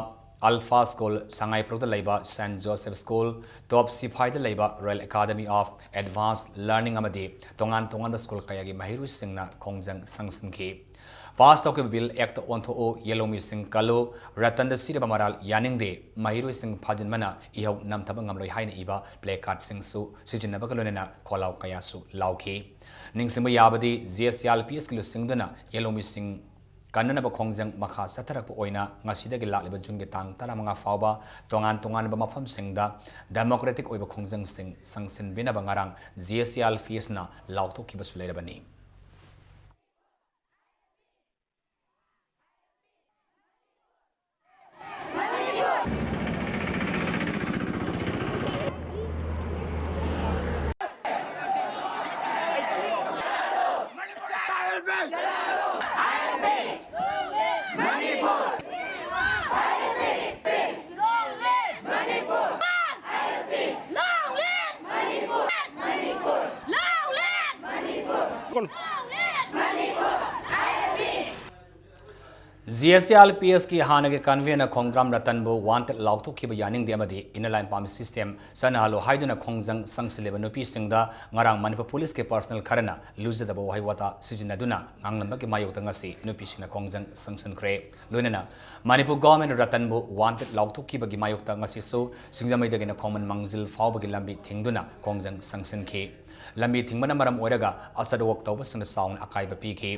ꯑꯜꯐꯥ ꯁ꯭ꯀꯨꯜ, ꯁꯉꯥꯏꯄ꯭ꯔꯧꯗ ꯂꯩꯕ ꯁꯦꯟꯠ ꯖꯣꯁꯦꯐ ꯁ꯭ꯀꯨꯜ, ꯇꯣꯞ ꯁꯤꯐꯥꯏꯗ ꯂꯩꯕ Royal Academy of Advanced Learning ꯑꯃꯗꯤ ꯇꯣꯉꯥꯟ ꯇꯣꯉꯥꯟꯕ ꯁ꯭ꯀꯨꯜ ꯀꯌꯥꯒꯤ ꯃꯍꯩꯔꯣꯏꯁꯤꯡꯅ ꯈꯣꯡꯖꯪ ꯆꯪꯁꯤꯟꯈꯤ꯫ Pass ꯇꯧꯈꯤꯕ Bill Act ꯑꯣꯟꯊꯣꯛꯎ, ꯌꯦꯜꯍꯧꯃꯤꯁꯤꯡ ꯀꯜꯂꯨ, ꯔꯇꯟꯗ ꯁꯤꯔꯕ ꯃꯔꯥꯜ ꯌꯥꯅꯤꯡꯗꯦ, ꯃꯍꯩꯔꯣꯏꯁꯤꯡ ꯐꯥꯖꯤꯟꯕꯅ ꯏꯍꯧ ꯅꯝꯊꯕ ꯉꯝꯂꯣꯏ ꯍꯥꯏꯅ ꯏꯕ placardꯁꯤꯡꯁꯨ ꯁꯤꯖꯤꯟꯅꯕꯒ ꯂꯣꯏꯅꯅ ꯈꯣꯜꯂꯥꯎ ꯀꯌꯥꯁꯨ ꯂꯥꯎꯈꯤ꯫ ꯅꯤꯡꯁꯤꯡꯕ ꯌꯥꯕꯗꯤ, J C R P Sꯀꯤ ꯂꯨꯆꯤꯡꯗꯨꯅ ꯌꯦꯜꯍꯧꯃꯤꯁꯤꯡ ꯀꯟꯅꯅꯕ ꯈꯣꯡꯖꯪ ꯃꯈꯥ ꯆꯠꯊꯔꯛꯄ ꯑꯣꯏꯅ ꯉꯁꯤꯗꯒꯤ ꯂꯥꯛꯂꯤꯕ ꯖꯨꯟꯒꯤ ꯇꯥꯡ ꯇꯔꯥꯃꯉꯥ ꯐꯥꯎꯕ ꯇꯣꯉꯥꯟ ꯇꯣꯉꯥꯟꯕ ꯃꯐꯝꯁꯤꯡꯗ democratic ꯑꯣꯏꯕ ꯈꯣꯡꯖꯪꯁꯤꯡ ꯆꯪꯁꯤꯟꯕꯤꯅꯕ ꯉꯔꯥꯡ J C R P Sꯅ ꯂꯥꯎꯊꯣꯛꯈꯤꯕꯁꯨ ꯂꯩꯔꯕꯅꯤ꯫ G S A I L P ꯑꯦꯁꯀꯤ ꯍꯥꯟꯅꯒꯤ ꯀꯟꯚꯦꯅꯔ ꯈꯣꯡꯗ꯭ꯔꯥꯝ ꯔꯇꯟꯕꯨ ꯋꯥꯟꯇꯦꯗ ꯂꯥꯎꯊꯣꯛꯈꯤꯕ ꯌꯥꯅꯤꯡꯗꯦ ꯑꯃꯗꯤ ꯏꯟꯅꯔ ꯂꯥꯏꯟ ꯄꯥꯔꯃꯤꯠ ꯁꯤꯁꯇꯦꯝ ꯆꯠꯅꯍꯜꯂꯨ ꯍꯥꯏꯗꯨꯅ ꯈꯣꯡꯖꯪ ꯆꯪꯁꯤꯜꯂꯤꯕ ꯅꯨꯄꯤꯁꯤꯡꯗ ꯉꯔꯥꯡ ꯃꯅꯤꯄꯨꯔ ꯄꯨꯂꯤꯁꯀꯤ ꯄꯔꯁꯅꯦꯜ ꯈꯔꯅ ꯂꯨꯖꯗꯕ ꯋꯥꯍꯩ ꯋꯥꯇꯥ ꯁꯤꯖꯤꯟꯅꯗꯨꯅ ꯉꯥꯡꯂꯝꯕꯒꯤ ꯃꯥꯌꯣꯛꯇ ꯉꯁꯤ ꯅꯨꯄꯤꯁꯤꯡꯅ ꯈꯣꯡꯖꯪ ꯆꯪꯁꯤꯟꯈ꯭ꯔꯦ꯫ ꯂꯣꯏꯅꯅ ꯃꯅꯤꯄꯨꯔ ꯒꯣꯚꯔꯟꯃꯦꯟꯠ ꯔꯇꯟꯕꯨ ꯋꯥꯟꯇꯦꯗ ꯂꯥꯎꯊꯣꯛꯈꯤꯕꯒꯤ ꯃꯥꯌꯣꯛꯇ ꯉꯁꯤꯁꯨ ꯁꯤꯡꯖꯃꯩꯗꯒꯤꯅ ꯈꯣꯡꯃꯟ ꯃꯥꯡꯖꯤꯜ ꯐꯥꯎꯕꯒꯤ ꯂꯝꯕꯤ ꯊꯤꯡꯗꯨꯅ ꯈꯣꯡꯖꯪ ꯆꯪꯁꯤꯟꯈꯤ꯫ ꯂꯝꯕꯤ ꯊꯤꯡꯕꯅ ꯃꯔꯝ ꯑꯣꯏꯔꯒ ꯑꯆꯠ ꯑꯋꯣꯛ ꯇꯧꯕꯁꯤꯡꯗ ꯆꯥꯎꯅ ꯑꯀꯥꯏꯕ ꯄꯤꯈꯤ꯫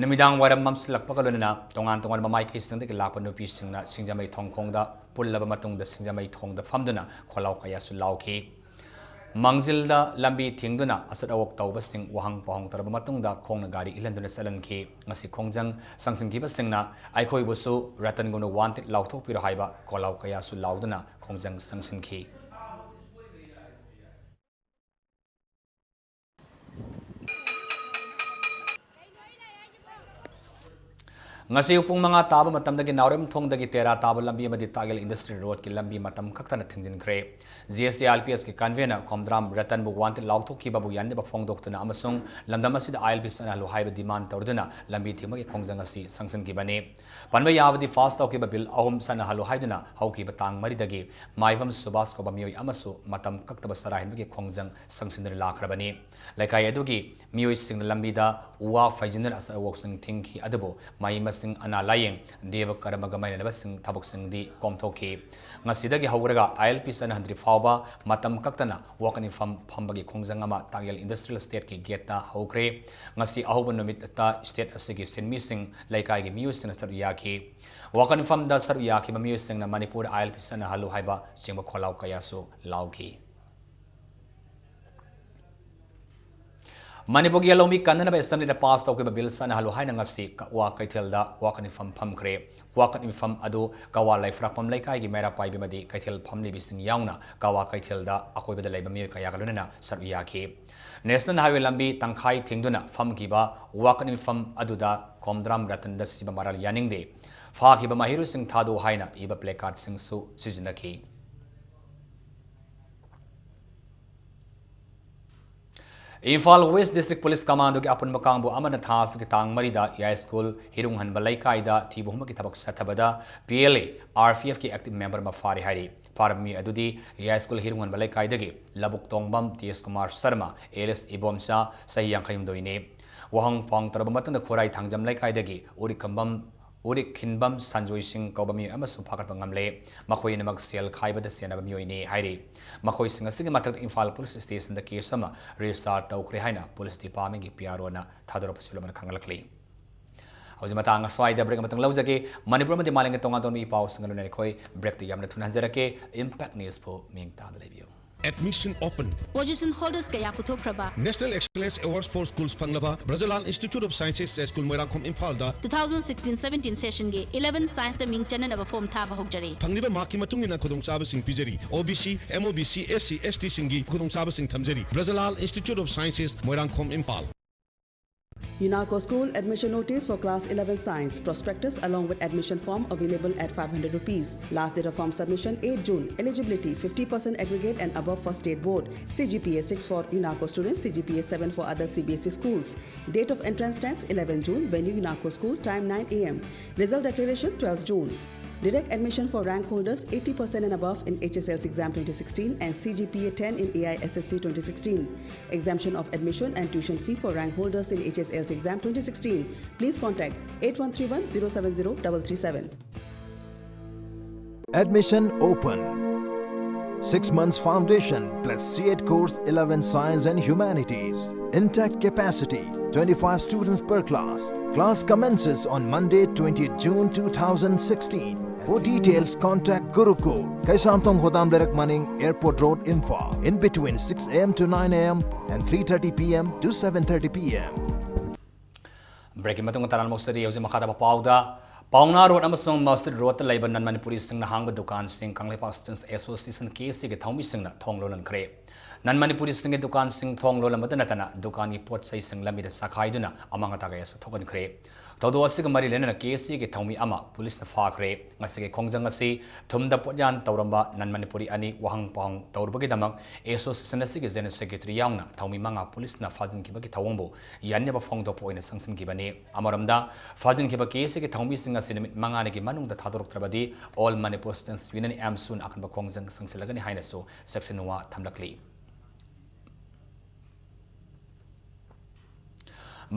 ꯅꯨꯃꯤꯗꯥꯡ ꯋꯥꯏꯔꯝ ꯃꯝꯁꯤꯜꯂꯛꯄꯒ ꯂꯣꯏꯅꯅ ꯇꯣꯉꯥꯟ ꯇꯣꯉꯥꯟꯕ ꯃꯥꯏꯀꯩꯁꯤꯡꯗꯒꯤ ꯂꯥꯛꯄ ꯅꯨꯄꯤꯁꯤꯡꯅ ꯁꯤꯡꯖꯃꯩ ꯊꯣꯡꯈꯣꯡꯗ ꯄꯨꯜꯂꯕ ꯃꯇꯨꯡꯗ ꯁꯤꯡꯖꯃꯩ ꯊꯣꯡꯗ ꯐꯝꯗꯨꯅ ꯈꯣꯜꯂꯥꯎ ꯀꯌꯥꯁꯨ ꯂꯥꯎꯈꯤ꯫ ꯃꯥꯡꯖꯤꯜꯗ ꯂꯝꯕꯤ ꯊꯤꯡꯗꯨꯅ ꯑꯆꯠ ꯑꯋꯣꯛ ꯇꯧꯕꯁꯤꯡ ꯋꯥꯍꯪ ꯄꯥꯎꯍꯪ ꯇꯧꯔꯕ ꯃꯇꯨꯡꯗ ꯈꯣꯡꯅ ꯒꯥꯔꯤ ꯏꯜꯍꯟꯗꯨꯅ ꯆꯠꯍꯟꯈꯤ꯫ ꯉꯁꯤ ꯈꯣꯡꯖꯪ ꯆꯪꯁꯤꯟꯈꯤꯕꯁꯤꯡꯅ ꯑꯩꯈꯣꯏꯕꯨꯁꯨ ꯔꯇꯟꯒꯨꯝꯅ ꯋꯥꯟꯇꯦꯗ ꯂꯥꯎꯊꯣꯛꯄꯤꯔꯣ ꯍꯥꯏꯕ ꯈꯣꯜꯂꯥꯎ ꯀꯌꯥꯁꯨ ꯂꯥꯎꯗꯨꯅ ꯈꯣꯡꯖꯪ ꯆꯪꯁꯤꯟꯈꯤ꯫ ꯉꯁꯤ ꯄꯨꯡ ꯃꯉꯥ ꯇꯥꯕ ꯃꯇꯝꯗꯒꯤ ꯅꯥꯎꯔꯦꯝꯊꯣꯡꯗꯒꯤ ꯇꯦꯔꯥ ꯇꯥꯕ ꯂꯝꯕꯤ ꯑꯃꯗꯤ ꯇꯥꯛꯌꯦꯜ ꯏꯟꯗꯁꯇ꯭ꯔꯤ ꯔꯣꯗꯀꯤ ꯂꯝꯕꯤ ꯃꯇꯝ ꯈꯛꯇꯅ ꯊꯤꯡꯖꯤꯟꯈ꯭ꯔꯦ꯫ G S A I L P ꯑꯦꯁꯀꯤ ꯀꯟꯚꯦꯅꯔ ꯈꯣꯝꯗ꯭ꯔꯥꯝ ꯔꯇꯟꯕꯨ ꯋꯥꯟꯇꯦꯗ ꯂꯥꯎꯊꯣꯛꯈꯤꯕꯕꯨ ꯌꯥꯅꯤꯡꯗꯕ ꯐꯣꯡꯗꯣꯛꯇꯨꯅ ꯑꯃꯁꯨꯡ ꯂꯝꯗꯝ ꯑꯁꯤꯗ ꯑꯥꯏ ꯑꯦꯜ ꯄꯤ ꯆꯠꯅꯍꯜꯂꯨ ꯍꯥꯏꯕ ꯗꯤꯃꯥꯟ ꯇꯧꯗꯨꯅ ꯂꯝꯕꯤ ꯊꯤꯡꯕꯒꯤ ꯈꯣꯡꯖꯪ ꯑꯁꯤ ꯆꯪꯁꯤꯟꯈꯤꯕꯅꯤ꯫ ꯄꯟꯕ ꯌꯥꯕꯗꯤ ꯐꯥꯁ ꯇꯧꯈꯤꯕ ꯕꯤꯜ ꯑꯍꯨꯝ ꯆꯠꯅꯍꯜꯂꯨ ꯍꯥꯏꯗꯨꯅ ꯍꯧꯈꯤꯕ ꯇꯥꯡ ꯃꯔꯤꯗꯒꯤ ꯃꯥꯏꯕꯝ ꯁꯨꯕꯥꯁ ꯀꯧꯕ ꯃꯤꯑꯣꯏ ꯑꯃꯁꯨ ꯃꯇꯝ ꯀꯛꯇꯕ ꯆꯔꯥ ꯍꯦꯟꯕꯒꯤ ꯈꯣꯡꯖꯪ ꯆꯪꯁꯤꯟꯗꯨꯅ ꯂꯥꯛꯈ꯭ꯔꯕꯅꯤ꯫ ꯂꯩꯀꯥꯏ ꯑꯗꯨꯒꯤ ꯃꯤꯑꯣꯏꯁꯤꯡꯅ ꯂꯝꯕꯤꯗ ꯎ ꯋꯥ ꯐꯩꯖꯤꯟꯗꯨꯅ ꯑꯆꯠ ꯑꯋꯣꯛꯁꯤꯡ ꯊꯤꯡꯈꯤ, ꯑꯗꯨꯕꯨ ꯃꯍꯩ ꯃꯁꯤꯡ, ꯑꯅꯥ ꯂꯥꯌꯦꯡ, ꯗꯦꯕ ꯀꯔꯃꯒ ꯃꯔꯤ ꯂꯩꯅꯕꯁꯤꯡ ꯊꯕꯛꯁꯤꯡꯗꯤ ꯀꯣꯝꯊꯣꯛꯈꯤ꯫ ꯉꯁꯤꯗꯒꯤ ꯍꯧꯔꯒ ꯑꯥꯏ ꯑꯦꯜ ꯄꯤ ꯆꯠꯅꯍꯟꯗ꯭ꯔꯤ ꯐꯥꯎꯕ ꯃꯇꯝ ꯀꯛꯇꯅ ꯋꯥꯀꯠ ꯃꯤꯐꯝ ꯐꯝꯕꯒꯤ ꯈꯣꯡꯖꯪ ꯑꯃ ꯇꯥꯛꯌꯦꯜ ꯏꯟꯗꯁꯇ꯭ꯔꯤꯌꯦꯜ ꯏꯁꯇꯦꯠꯀꯤ ꯒꯦꯠꯇ ꯍꯧꯈ꯭ꯔꯦ꯫ ꯉꯁꯤ ꯑꯍꯧꯕ ꯅꯨꯃꯤꯠꯇ ꯏꯁꯇꯦꯠ ꯑꯁꯤꯒꯤ ꯁꯤꯟꯃꯤꯁꯤꯡ, ꯂꯩꯀꯥꯏꯒꯤ ꯃꯤꯑꯣꯏꯁꯤꯡꯅ ꯁꯔꯨꯛ ꯌꯥꯈꯤ꯫ ꯋꯥꯀꯠ ꯃꯤꯐꯝꯗ ꯁꯔꯨꯛ ꯌꯥꯈꯤꯕ ꯃꯤꯑꯣꯏꯁꯤꯡꯅ ꯃꯅꯤꯄꯨꯔ ꯑꯥꯏ ꯑꯦꯜ ꯄꯤ ꯆꯠꯅꯍꯜꯂꯨ ꯍꯥꯏꯕ ꯆꯤꯡꯕ ꯈꯣꯜꯂꯥꯎ ꯀꯌꯥꯁꯨ ꯂꯥꯎꯈꯤ꯫ ꯃꯅꯤꯄꯨꯔꯒꯤ ꯂꯧꯃꯤ ꯀꯟꯅꯅꯕ ꯑꯦꯁꯦꯝꯕ꯭ꯂꯤꯗ ꯄꯥꯁ ꯇꯧꯈꯤꯕ ꯕꯤꯜ ꯆꯠꯅꯍꯜꯂꯨ ꯍꯥꯏꯅ ꯉꯁꯤ ꯀꯛꯋꯥ ꯀꯩꯊꯦꯜꯗ ꯋꯥꯀꯠ ꯃꯤꯐꯝ ꯐꯝꯈ꯭ꯔꯦ꯫ ꯋꯥꯀꯠ ꯃꯤꯐꯝ ꯑꯗꯨ ꯀꯛꯋꯥ ꯂꯩꯐ꯭ꯔꯥꯛꯄꯝ ꯂꯩꯀꯥꯏꯒꯤ ꯃꯩꯔꯥ ꯄꯥꯏꯕꯤ ꯑꯃꯗꯤ ꯀꯩꯊꯦꯜ ꯐꯝꯂꯤꯕꯤꯁꯤꯡ ꯌꯥꯎꯅ ꯀꯛꯋꯥ ꯀꯩꯊꯦꯜꯗ ꯑꯀꯣꯏꯕꯗ ꯂꯩꯕ ꯃꯤꯑꯣꯏ ꯀꯌꯥꯒ ꯂꯣꯏꯅꯅ ꯁꯔꯨꯛ ꯌꯥꯈꯤ꯫ ꯅꯦꯁꯅꯦꯜ ꯍꯥꯏꯋꯦ ꯂꯝꯕꯤ ꯇꯪꯈꯥꯏ ꯊꯤꯡꯗꯨꯅ ꯐꯝꯈꯤꯕ ꯋꯥꯀꯠ ꯃꯤꯐꯝ ꯑꯗꯨꯗ ꯈꯣꯝꯗ꯭ꯔꯥꯝ ꯔꯇꯟꯗ ꯁꯤꯕ ꯃꯔꯥꯜ ꯌꯥꯅꯤꯡꯗꯦ, ꯐꯥꯈꯤꯕ ꯃꯍꯩꯔꯣꯏꯁꯤꯡ ꯊꯥꯗꯣꯛꯎ ꯍꯥꯏꯅ ꯏꯕ ꯄ꯭ꯂꯦꯀꯥꯔꯗꯁꯤꯡꯁꯨ ꯁꯤꯖꯤꯟꯅꯈꯤ꯫ ꯏꯝꯐꯥꯜ ꯋꯦꯁ ꯗꯤꯁꯇ꯭ꯔꯤꯛ ꯄꯨꯂꯤꯁ ꯀꯃꯥꯟꯗꯣꯒꯤ ꯑꯄꯨꯟꯕ ꯀꯥꯡꯕꯨ ꯑꯃꯅ ꯊꯥ ꯑꯁꯤꯒꯤ ꯇꯥꯡ ꯃꯔꯤꯗ ꯏꯌꯥꯏ ꯁ꯭ꯀꯨꯜ ꯍꯤꯔꯨꯡꯍꯟꯕ ꯂꯩꯀꯥꯏꯗ ꯊꯤꯕ ꯍꯨꯝꯕꯒꯤ ꯊꯕꯛ ꯆꯠꯊꯕꯗ P L A, R P ꯑꯦꯐꯀꯤ ꯑꯦꯛꯇꯤꯚ ꯃꯦꯝꯕꯔ ꯑꯃ ꯐꯥꯔꯦ ꯍꯥꯏꯔꯤ꯫ ꯐꯥꯔꯕ ꯃꯤ ꯑꯗꯨꯗꯤ ꯏꯌꯥꯏ ꯁ꯭ꯀꯨꯜ ꯍꯤꯔꯨꯡꯍꯟꯕ ꯂꯩꯀꯥꯏꯗꯒꯤ ꯂꯧꯕꯨꯛ ꯇꯣꯡꯕꯝ ꯇꯦꯖ ꯀꯨꯃꯥꯔ ꯁꯔꯃ, ꯑꯦꯂꯤꯁ ꯏꯕꯣꯝꯆꯥ, ꯆꯍꯤ ꯌꯥꯡꯈꯩ ꯍꯨꯝꯗꯣꯏꯅꯤ꯫ ꯋꯥꯍꯪ ꯐꯥꯎ ꯇꯧꯔꯕ ꯃꯇꯨꯡꯗ ꯈꯣꯔꯥꯏ ꯊꯥꯡꯖꯝ ꯂꯩꯀꯥꯏꯗꯒꯤ ꯎꯔꯤꯛꯀꯝꯕꯝ ꯎꯔꯤꯛ ꯈꯤꯟꯕꯝ ꯁꯟꯖꯣꯏ ꯁꯤꯡ ꯀꯧꯕ ꯃꯤꯑꯣꯏ ꯑꯃꯁꯨ ꯐꯥꯒꯠꯄ ꯉꯝꯂꯦ꯫ ꯃꯈꯣꯏ ꯑꯅꯤꯃꯛ ꯁꯦꯜ ꯈꯥꯏꯕꯗ ꯆꯦꯟꯅꯕ ꯃꯤꯑꯣꯏꯅꯤ ꯍꯥꯏꯔꯤ꯫ ꯃꯈꯣꯏꯁꯤꯡ ꯑꯁꯤꯒꯤ ꯃꯊꯛꯇ ꯏꯝꯐꯥꯜ ꯄꯨꯂꯤꯁ ꯁ꯭ꯇꯦꯁꯟꯗ ꯀꯦꯁ ꯑꯃ ꯔꯦꯖꯤꯁꯇꯥꯔ ꯇꯧꯈ꯭ꯔꯦ ꯍꯥꯏꯅ ꯄꯨꯂꯤꯁ ꯗꯤꯄꯥꯔꯠꯃꯦꯟꯒꯤ ꯄꯤ ꯑꯥꯔ ꯑꯣꯅ ꯊꯥꯗꯣꯔꯛꯄꯁꯨ ꯂꯣꯏꯅꯃꯛ ꯈꯪꯍꯜꯂꯛꯂꯤ꯫ ꯍꯧꯖꯤꯛ ꯃꯇꯥꯡ ꯑꯁ꯭ꯋꯥꯏꯗ ꯕ꯭ꯔꯦꯛ ꯑꯃꯇꯪ ꯂꯧꯖꯒꯦ꯫ ꯃꯅꯤꯄꯨꯔ ꯑꯃꯗꯤ ꯃꯥꯂꯦꯝꯒꯤ ꯇꯣꯉꯥꯟ ꯇꯣꯉꯥꯟꯕ ꯏ ꯄꯥꯎꯁꯤꯡꯒ ꯂꯣꯏꯅꯅ ꯑꯩꯈꯣꯏ ꯕ꯭ꯔꯦꯛꯇ ꯌꯥꯝꯅ ꯊꯨꯅ ꯍꯟꯖꯔꯛꯀꯦ꯫ ꯏꯝꯄꯦꯛ ꯅ꯭ꯌꯨꯁꯄꯨ ꯃꯤꯡ ꯇꯥꯗ ꯂꯩꯕꯤꯌꯨ꯫ Admission open. Position holders ꯀꯌꯥ ꯄꯨꯊꯣꯛꯈ꯭ꯔꯕ? National Excellence Awards for Schools ꯐꯪꯂꯕ ꯕ꯭ꯔꯖꯂꯥꯜ Institute of Sciences, ꯖꯌꯁ꯭ꯀꯨꯜ, ꯃꯣꯏꯔꯥꯡꯈꯣꯝ, ꯏꯝꯐꯥꯜꯗ two thousand sixteen seventeen session ꯒꯤ eleven science ꯇ ꯃꯤꯡ ꯆꯟꯅꯅꯕ ꯐꯣꯔꯝ ꯊꯥꯕ ꯍꯧꯖꯔꯤ꯫ ꯐꯪꯂꯤꯕ ꯃꯥꯔꯛꯀꯤ ꯃꯇꯨꯡ ꯏꯟꯅ ꯈꯨꯗꯣꯡꯆꯥꯕꯁꯤꯡ ꯄꯤꯖꯔꯤ꯫ ꯑꯣ B C, M O B C, S C, ꯑꯦꯁ ꯇꯤ ꯁꯤꯡꯒꯤ ꯈꯨꯗꯣꯡꯆꯥꯕꯁꯤꯡ ꯊꯝꯖꯔꯤ꯫ ꯕ꯭ꯔꯖꯂꯥꯜ Institute of Sciences, Moirangkhom, Imphal. UNACO School admission notice for class eleven science. Prospectus along with admission form available at five hundred rupees. Last date of form submission eight June. Eligibility fifty percent aggregate and above for state board. C G P A six for UNACO students, C G P A seven for other C B S E schools. Date of entrance test eleven June. Venue UNACO school. Time nine A M. Result declaration twelve June. Direct admission for rank holders eighty percent and above in H S L C exam twenty sixteen and C G P A ten in A I S S C twenty sixteen. Exemption of admission and tuition fee for rank holders in H S L C exam twenty sixteen. Please contact eight one three one zero seven zero double three seven. Admission open. Six months foundation plus C ed course eleven science and humanities. Intact capacity, twenty-five students per class. Class commences on Monday, twentieth June two thousand sixteen. For details, contact Gurukul, Kaisamthong Khodam Leirak Maning, Airport Road, Imphal, in between six A M to nine A M and three thirty P M to seven thirty P M. ꯕ꯭ꯔꯦꯛꯀꯤ ꯃꯇꯨꯡꯗ ꯇꯔꯥꯃꯨꯛ ꯁꯤꯗꯤ ꯍꯧꯖꯤꯛ ꯃꯈꯥ ꯇꯥꯕ ꯄꯥꯎꯗ, ꯄꯥꯎꯅꯥ road ꯑꯃꯁꯨꯡ ꯃꯁꯖꯤꯗ ꯔꯣꯗꯇ ꯂꯩꯕ ꯅꯟ ꯃꯅꯤꯄꯨꯔꯤꯁꯤꯡꯅ ꯍꯥꯡꯕ ꯗꯨꯀꯥꯟꯁꯤꯡ ꯀꯪꯂꯩꯄꯥꯛ ꯁ꯭ꯇꯨꯗꯦꯟꯠꯁ ꯑꯦꯁꯣꯁꯤꯌꯦꯁꯟ, ꯀꯦ ꯑꯦꯁ ꯑꯦꯒꯤ ꯊꯧꯃꯤꯁꯤꯡꯅ ꯊꯣꯡ ꯂꯣꯜꯍꯟꯈ꯭ꯔꯦ꯫ ꯅꯟ ꯃꯅꯤꯄꯨꯔꯤꯁꯤꯡꯒꯤ ꯗꯨꯀꯥꯟꯁꯤꯡ ꯊꯣꯡ ꯂꯣꯜꯂꯝꯕꯇ ꯅꯠꯇꯅ ꯗꯨꯀꯥꯟꯒꯤ ꯄꯣꯠ ꯆꯩꯁꯤꯡ ꯂꯝꯕꯤꯗ ꯆꯈꯥꯏꯗꯨꯅ ꯑꯃꯥꯡ ꯑꯇꯥ ꯀꯌꯥꯁꯨ ꯊꯣꯛꯍꯟꯈ꯭ꯔꯦ꯫ ꯊꯧꯗꯣꯛ ꯑꯁꯤꯒ ꯃꯔꯤ ꯂꯩꯅꯅ ꯀꯦ ꯑꯦꯁ ꯑꯦꯒꯤ ꯊꯧꯃꯤ ꯑꯃ ꯄꯨꯂꯤꯁꯅ ꯐꯥꯈ꯭ꯔꯦ꯫ ꯉꯁꯤꯒꯤ ꯈꯣꯡꯖꯪ ꯑꯁꯤ ꯊꯨꯝꯗ ꯄꯣꯠꯌꯥꯟ ꯇꯧꯔꯝꯕ ꯅꯟ ꯃꯅꯤꯄꯨꯔꯤ ꯑꯅꯤ ꯋꯥꯍꯪ ꯄꯥꯎꯍꯪ ꯇꯧꯔꯨꯕꯒꯤꯗꯃꯛ ꯑꯦꯁꯣꯁꯤꯌꯦꯁꯟ ꯑꯁꯤꯒꯤ ꯖꯦꯅꯔꯦꯜ ꯁꯦꯀ꯭ꯔꯦꯇꯔꯤ ꯌꯥꯎꯅ ꯊꯧꯃꯤ ꯃꯉꯥ ꯄꯨꯂꯤꯁꯅ ꯐꯥꯖꯤꯟꯈꯤꯕꯒꯤ ꯊꯧꯑꯣꯡꯕꯨ ꯌꯥꯅꯤꯡꯗꯕ ꯐꯣꯡꯗꯣꯛꯄ ꯑꯣꯏꯅ ꯆꯪꯁꯤꯟꯈꯤꯕꯅꯤ꯫ ꯑꯃꯔꯣꯝꯗ, ꯐꯥꯖꯤꯟꯈꯤꯕ ꯀꯦ ꯑꯦꯁ ꯑꯦꯒꯤ ꯊꯧꯃꯤꯁꯤꯡ ꯑꯁꯤ ꯅꯨꯃꯤꯠ ꯃꯉꯥꯅꯤꯒꯤ ꯃꯅꯨꯡꯗ ꯊꯥꯗꯣꯔꯛꯇ꯭ꯔꯕꯗꯤ All Manipur Students Union, AMSUꯅ ꯑꯀꯟꯕ ꯈꯣꯡꯖꯪ ꯆꯪꯁꯤꯜꯂꯒꯅꯤ ꯍꯥꯏꯅꯁꯨ ꯆꯦꯛꯁꯤꯟꯋꯥ ꯊꯝꯂꯛꯂꯤ꯫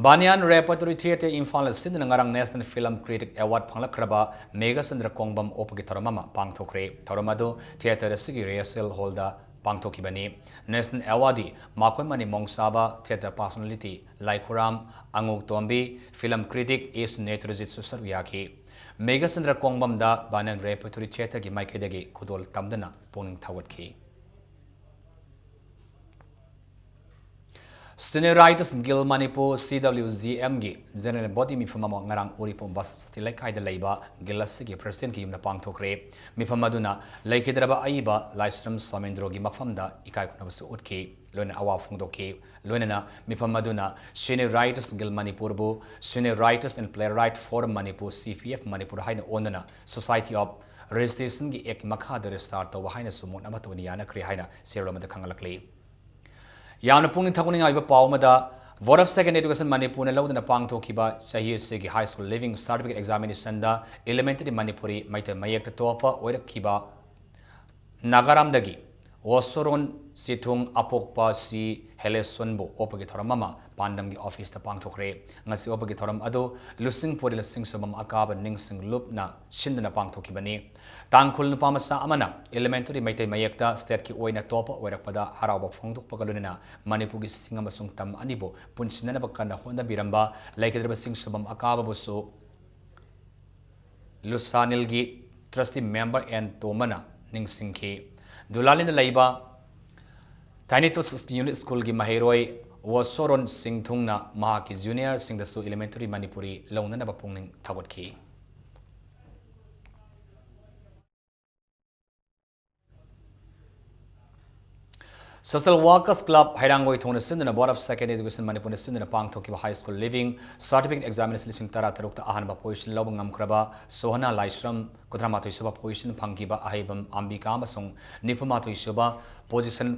ꯕꯥꯅꯤꯌꯥꯟ ꯔꯦꯄꯔꯇꯣꯔꯤ ꯊꯤꯌꯦꯇꯔ ꯏꯝꯐꯥꯜꯅ ꯁꯤꯟꯗꯨꯅ ꯉꯔꯥꯡ National Film Critic Award ꯐꯪꯂꯛꯈ꯭ꯔꯕ Meghachandra ꯀꯣꯡꯕꯝ ꯑꯣꯛꯄꯒꯤ ꯊꯧꯔꯝ ꯑꯃ ꯄꯥꯡꯊꯣꯛꯈ꯭ꯔꯦ꯫ ꯊꯧꯔꯝ ꯑꯗꯨ ꯊꯤꯌꯦꯇꯔ ꯑꯁꯤꯒꯤ ꯔꯤꯍꯔꯁꯦꯜ ꯍꯣꯜꯗ ꯄꯥꯡꯊꯣꯛꯈꯤꯕꯅꯤ꯫ National Awardꯗꯤ ꯃꯈꯣꯏ ꯃꯅꯤ ꯃꯣꯡꯁꯥꯕ, ꯊꯤꯌꯦꯇꯔ ꯄꯥꯔꯁꯣꯅꯦꯂꯤꯇꯤ ꯂꯥꯏꯈꯨꯔꯥꯝ, ꯑꯉꯨꯛ ꯇꯣꯝꯕꯤ, ꯐꯤꯂꯝ ꯀ꯭ꯔꯤꯇꯤꯛ ꯑꯦꯁ ꯅꯦꯇ꯭ꯔꯖꯤꯠꯁꯨ ꯁꯔꯨꯛ ꯌꯥꯈꯤ꯫ ꯃꯦꯘꯆꯟꯗ꯭ꯔ ꯀꯣꯡꯕꯝꯗ ꯕꯥꯅꯤꯌꯥꯟ ꯔꯦꯄꯔꯇꯣꯔꯤ ꯊꯤꯌꯦꯇꯔꯒꯤ ꯃꯥꯏꯀꯩꯗꯒꯤ ꯈꯨꯗꯣꯜ ꯇꯝꯗꯨꯅ ꯄꯨꯛꯅꯤꯡ ꯊꯧꯒꯠꯈꯤ꯫ Cine Writers Guild Manipur, ꯁꯤ ꯗꯕ꯭ꯂꯤꯎ ꯖꯤ ꯑꯦꯝꯒꯤ General Body ꯃꯤꯐꯝ ꯑꯃ ꯉꯔꯥꯡ ꯎꯔꯤꯄꯣꯛ ꯕꯁꯄꯇꯤ ꯂꯩꯀꯥꯏꯗ ꯂꯩꯕ Guild ꯑꯁꯤꯒꯤ Presidentꯀꯤ ꯌꯨꯝꯗ ꯄꯥꯡꯊꯣꯛꯈ꯭ꯔꯦ꯫ ꯃꯤꯐꯝ ꯑꯗꯨꯅ ꯂꯩꯈꯤꯗ꯭ꯔꯕ ꯑꯏꯕ ꯂꯥꯏꯁ꯭ꯔꯝ ꯁꯣꯃꯦꯟꯗ꯭ꯔꯣꯒꯤ ꯃꯐꯝꯗ ꯏꯀꯥꯏ ꯈꯨꯝꯅꯕꯁꯨ ꯎꯠꯈꯤ, ꯂꯣꯏꯅꯅ ꯑꯋꯥ ꯐꯣꯡꯗꯣꯛꯈꯤ꯫ ꯂꯣꯏꯅꯅ ꯃꯤꯐꯝ ꯑꯗꯨꯅ Cine Writers Guild Manipurꯕꯨ Cine Writers and Playwright Forum Manipur, ꯁꯤ ꯄꯤ ꯑꯦꯐ ꯃꯅꯤꯄꯨꯔ ꯍꯥꯏꯅ ꯑꯣꯟꯗꯨꯅ Society of Registrationꯒꯤ Actꯀꯤ ꯃꯈꯥꯗ register ꯇꯧꯕ ꯍꯥꯏꯅꯁꯨ ꯃꯣꯠ ꯑꯃꯠꯇ ꯑꯣꯏꯅ ꯌꯥꯅꯈ꯭ꯔꯦ ꯍꯥꯏꯅ ꯆꯦꯔꯣꯜ ꯑꯃꯗ ꯈꯪꯍꯜꯂꯛꯂꯤ꯫ ꯌꯥꯝꯅ ꯄꯨꯛꯅꯤꯡ ꯊꯧꯒꯠꯅꯤꯡꯉꯥꯏ ꯑꯣꯏꯕ ꯄꯥꯎ ꯑꯃꯗ, Board of Secondary Education ꯃꯅꯤꯄꯨꯔꯅ ꯂꯧꯗꯨꯅ ꯄꯥꯡꯊꯣꯛꯈꯤꯕ ꯆꯍꯤ ꯑꯁꯤꯒꯤ High School Leaving Certificate Examinationꯗ Elementary Manipuri Meitei ꯃꯌꯦꯛꯇ top ꯑꯣꯏꯔꯛꯈꯤꯕ ꯅꯥꯒꯥꯔꯥꯝꯗꯒꯤ ꯋꯥꯁꯣꯔꯣꯟ ꯆꯤꯊꯨꯡ ꯑꯄꯣꯛꯄ ꯁꯤ ꯍꯦꯂꯦꯁꯣꯟꯕꯨ ꯑꯣꯛꯄꯒꯤ ꯊꯧꯔꯝ ꯑꯃ ꯄꯥꯟꯗꯝꯒꯤ ꯑꯣꯐꯤꯁꯇ ꯄꯥꯡꯊꯣꯛꯈ꯭ꯔꯦ꯫ ꯉꯁꯤ ꯑꯣꯛꯄꯒꯤ ꯊꯧꯔꯝ ꯑꯗꯨ ꯂꯨꯆꯤꯡ ꯄꯨꯔꯦꯜ ꯁꯤꯡꯁꯣꯏꯕꯝ ꯑꯀꯥꯕ ꯅꯤꯡꯁꯤꯡ ꯂꯨꯞꯅ ꯁꯤꯟꯗꯨꯅ ꯄꯥꯡꯊꯣꯛꯈꯤꯕꯅꯤ꯫ ꯇꯥꯡꯈꯨꯜ ꯅꯨꯄꯥ ꯃꯆꯥ ꯑꯃꯅ Elementary ꯃꯩꯇꯩ ꯃꯌꯦꯛꯇ stateꯀꯤ ꯑꯣꯏꯅ top ꯑꯣꯏꯔꯛꯄꯗ ꯍꯔꯥꯎꯕ ꯐꯣꯡꯗꯣꯛꯄꯒ ꯂꯣꯏꯅꯅ ꯃꯅꯤꯄꯨꯔꯒꯤ ꯁꯤꯡ ꯑꯃꯁꯨꯡ ꯇꯝ ꯑꯅꯤꯕꯨ ꯄꯨꯟꯁꯤꯟꯅꯅꯕ ꯀꯟꯅ ꯍꯣꯠꯅꯕꯤꯔꯝꯕ ꯂꯩꯈꯤꯗ꯭ꯔꯕ ꯁꯤꯡꯁꯣꯏꯕꯝ ꯑꯀꯥꯕꯕꯨꯁꯨ ꯂꯨꯁꯥꯅꯤꯜꯒꯤ trustee member ꯑꯦꯟ ꯇꯣꯝꯕꯅ ꯅꯤꯡꯁꯤꯡꯈꯤ꯫ ꯗꯨꯂꯥꯂꯤꯗ ꯂꯩꯕ Thanatos Unit Schoolꯒꯤ ꯃꯍꯩꯔꯣꯏ ꯋꯥꯁꯣꯔꯣꯟ ꯁꯤꯡꯊꯨꯡꯅ ꯃꯍꯥꯛꯀꯤ juniorꯁꯤꯡꯗꯁꯨ Elementary ꯃꯅꯤꯄꯨꯔꯤ ꯂꯧꯅꯅꯕ ꯄꯨꯛꯅꯤꯡ ꯊꯧꯒꯠꯈꯤ꯫ Social Workers Club ꯍꯩꯔꯥꯡꯒꯣꯏ ꯊꯣꯡꯅ ꯁꯤꯟꯗꯨꯅ Board of Secondary Education ꯃꯅꯤꯄꯨꯔꯅ ꯁꯤꯟꯗꯨꯅ ꯄꯥꯡꯊꯣꯛꯈꯤꯕ High School Leaving Certificate Examination ꯂꯤꯁꯤꯡ ꯇꯔꯥ ꯇꯔꯨꯛꯇ ꯑꯍꯥꯟꯕ position ꯂꯧꯕ ꯉꯝꯈ꯭ꯔꯕ ꯁꯣꯍꯅꯥ ꯂꯥꯏꯁ꯭ꯔꯝ, ꯀꯨꯟꯊ꯭ꯔꯥ ꯃꯥꯊꯣꯏ ꯁꯨꯕ position ꯐꯪꯈꯤꯕ ꯑꯍꯩꯕꯝ ꯑꯝꯕꯤꯀꯥ ꯑꯃꯁꯨꯡ ꯅꯤꯐꯨ ꯃꯥꯊꯣꯏ ꯁꯨꯕ position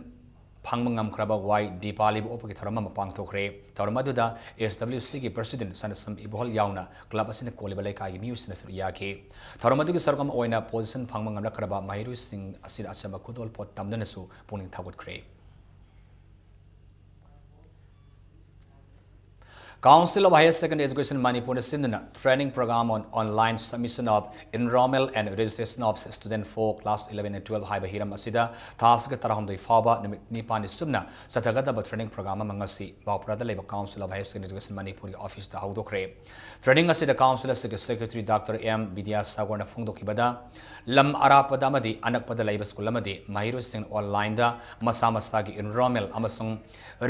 ꯐꯪꯕ ꯉꯝꯈ꯭ꯔꯕ ꯋꯥꯏ ꯗꯤꯄꯥꯂꯤꯕꯨ ꯑꯣꯛꯄꯒꯤ ꯊꯧꯔꯝ ꯑꯃ ꯄꯥꯡꯊꯣꯛꯈ꯭ꯔꯦ꯫ ꯊꯧꯔꯝ ꯑꯗꯨꯗ S W C ꯒꯤ President ꯁꯅꯁꯝ ꯏꯕꯣꯍꯜ ꯌꯥꯎꯅ club ꯑꯁꯤꯅ ꯀꯣꯜꯂꯤꯕ ꯂꯩꯀꯥꯏꯒꯤ ꯃꯤꯑꯣꯏꯁꯤꯡꯅ ꯁꯔꯨꯛ ꯌꯥꯈꯤ꯫ ꯊꯧꯔꯝ ꯑꯗꯨꯒꯤ ꯁꯔꯨꯛ ꯑꯃ ꯑꯣꯏꯅ position ꯐꯪꯕ ꯉꯝꯂꯛꯈ꯭ꯔꯕ ꯃꯍꯩꯔꯣꯏꯁꯤꯡ ꯑꯁꯤꯗ ꯑꯆꯝꯕ ꯈꯨꯗꯣꯜꯄꯣꯠ ꯇꯝꯗꯨꯅꯁꯨ ꯄꯨꯛꯅꯤꯡ ꯊꯧꯒꯠꯈ꯭ꯔꯦ꯫ Council of Higher Secondary Education ꯃꯅꯤꯄꯨꯔꯅ ꯁꯤꯟꯗꯨꯅ Training Program on Online Submission of Enrollment and Registration of Student for Class eleven and twelve ꯍꯥꯏꯕ ꯍꯤꯔꯝ ꯑꯁꯤꯗ ꯊꯥ ꯑꯁꯤꯒꯤ ꯇꯔꯥꯍꯨꯝꯗꯣꯏ ꯐꯥꯎꯕ ꯅꯨꯃꯤꯠ ꯅꯤꯄꯥꯟꯅꯤ ꯆꯨꯞꯅ ꯆꯠꯊꯒꯗꯕ training program ꯑꯃ ꯉꯁꯤ ꯕꯥꯎꯄꯨꯔꯥꯗ ꯂꯩꯕ Council of Higher Secondary Education ꯃꯅꯤꯄꯨꯔꯒꯤ office ꯇ ꯍꯧꯗꯣꯛꯈ꯭ꯔꯦ꯫ Training ꯑꯁꯤꯗ Council ꯑꯁꯤꯒꯤ Secretary Doctor M ꯕꯤꯗ꯭ꯌꯥꯁꯥꯒꯔꯅ ꯐꯣꯡꯗꯣꯛꯈꯤꯕꯗ, ꯂꯝ ꯑꯔꯥꯞꯄꯗ ꯑꯃꯗꯤ ꯑꯅꯛꯄꯗ ꯂꯩꯕ school ꯑꯃꯗꯤ ꯃꯍꯩꯔꯣꯏꯁꯤꯡ online ꯗ ꯃꯁꯥ ꯃꯁꯥꯒꯤ enrollment ꯑꯃꯁꯨꯡ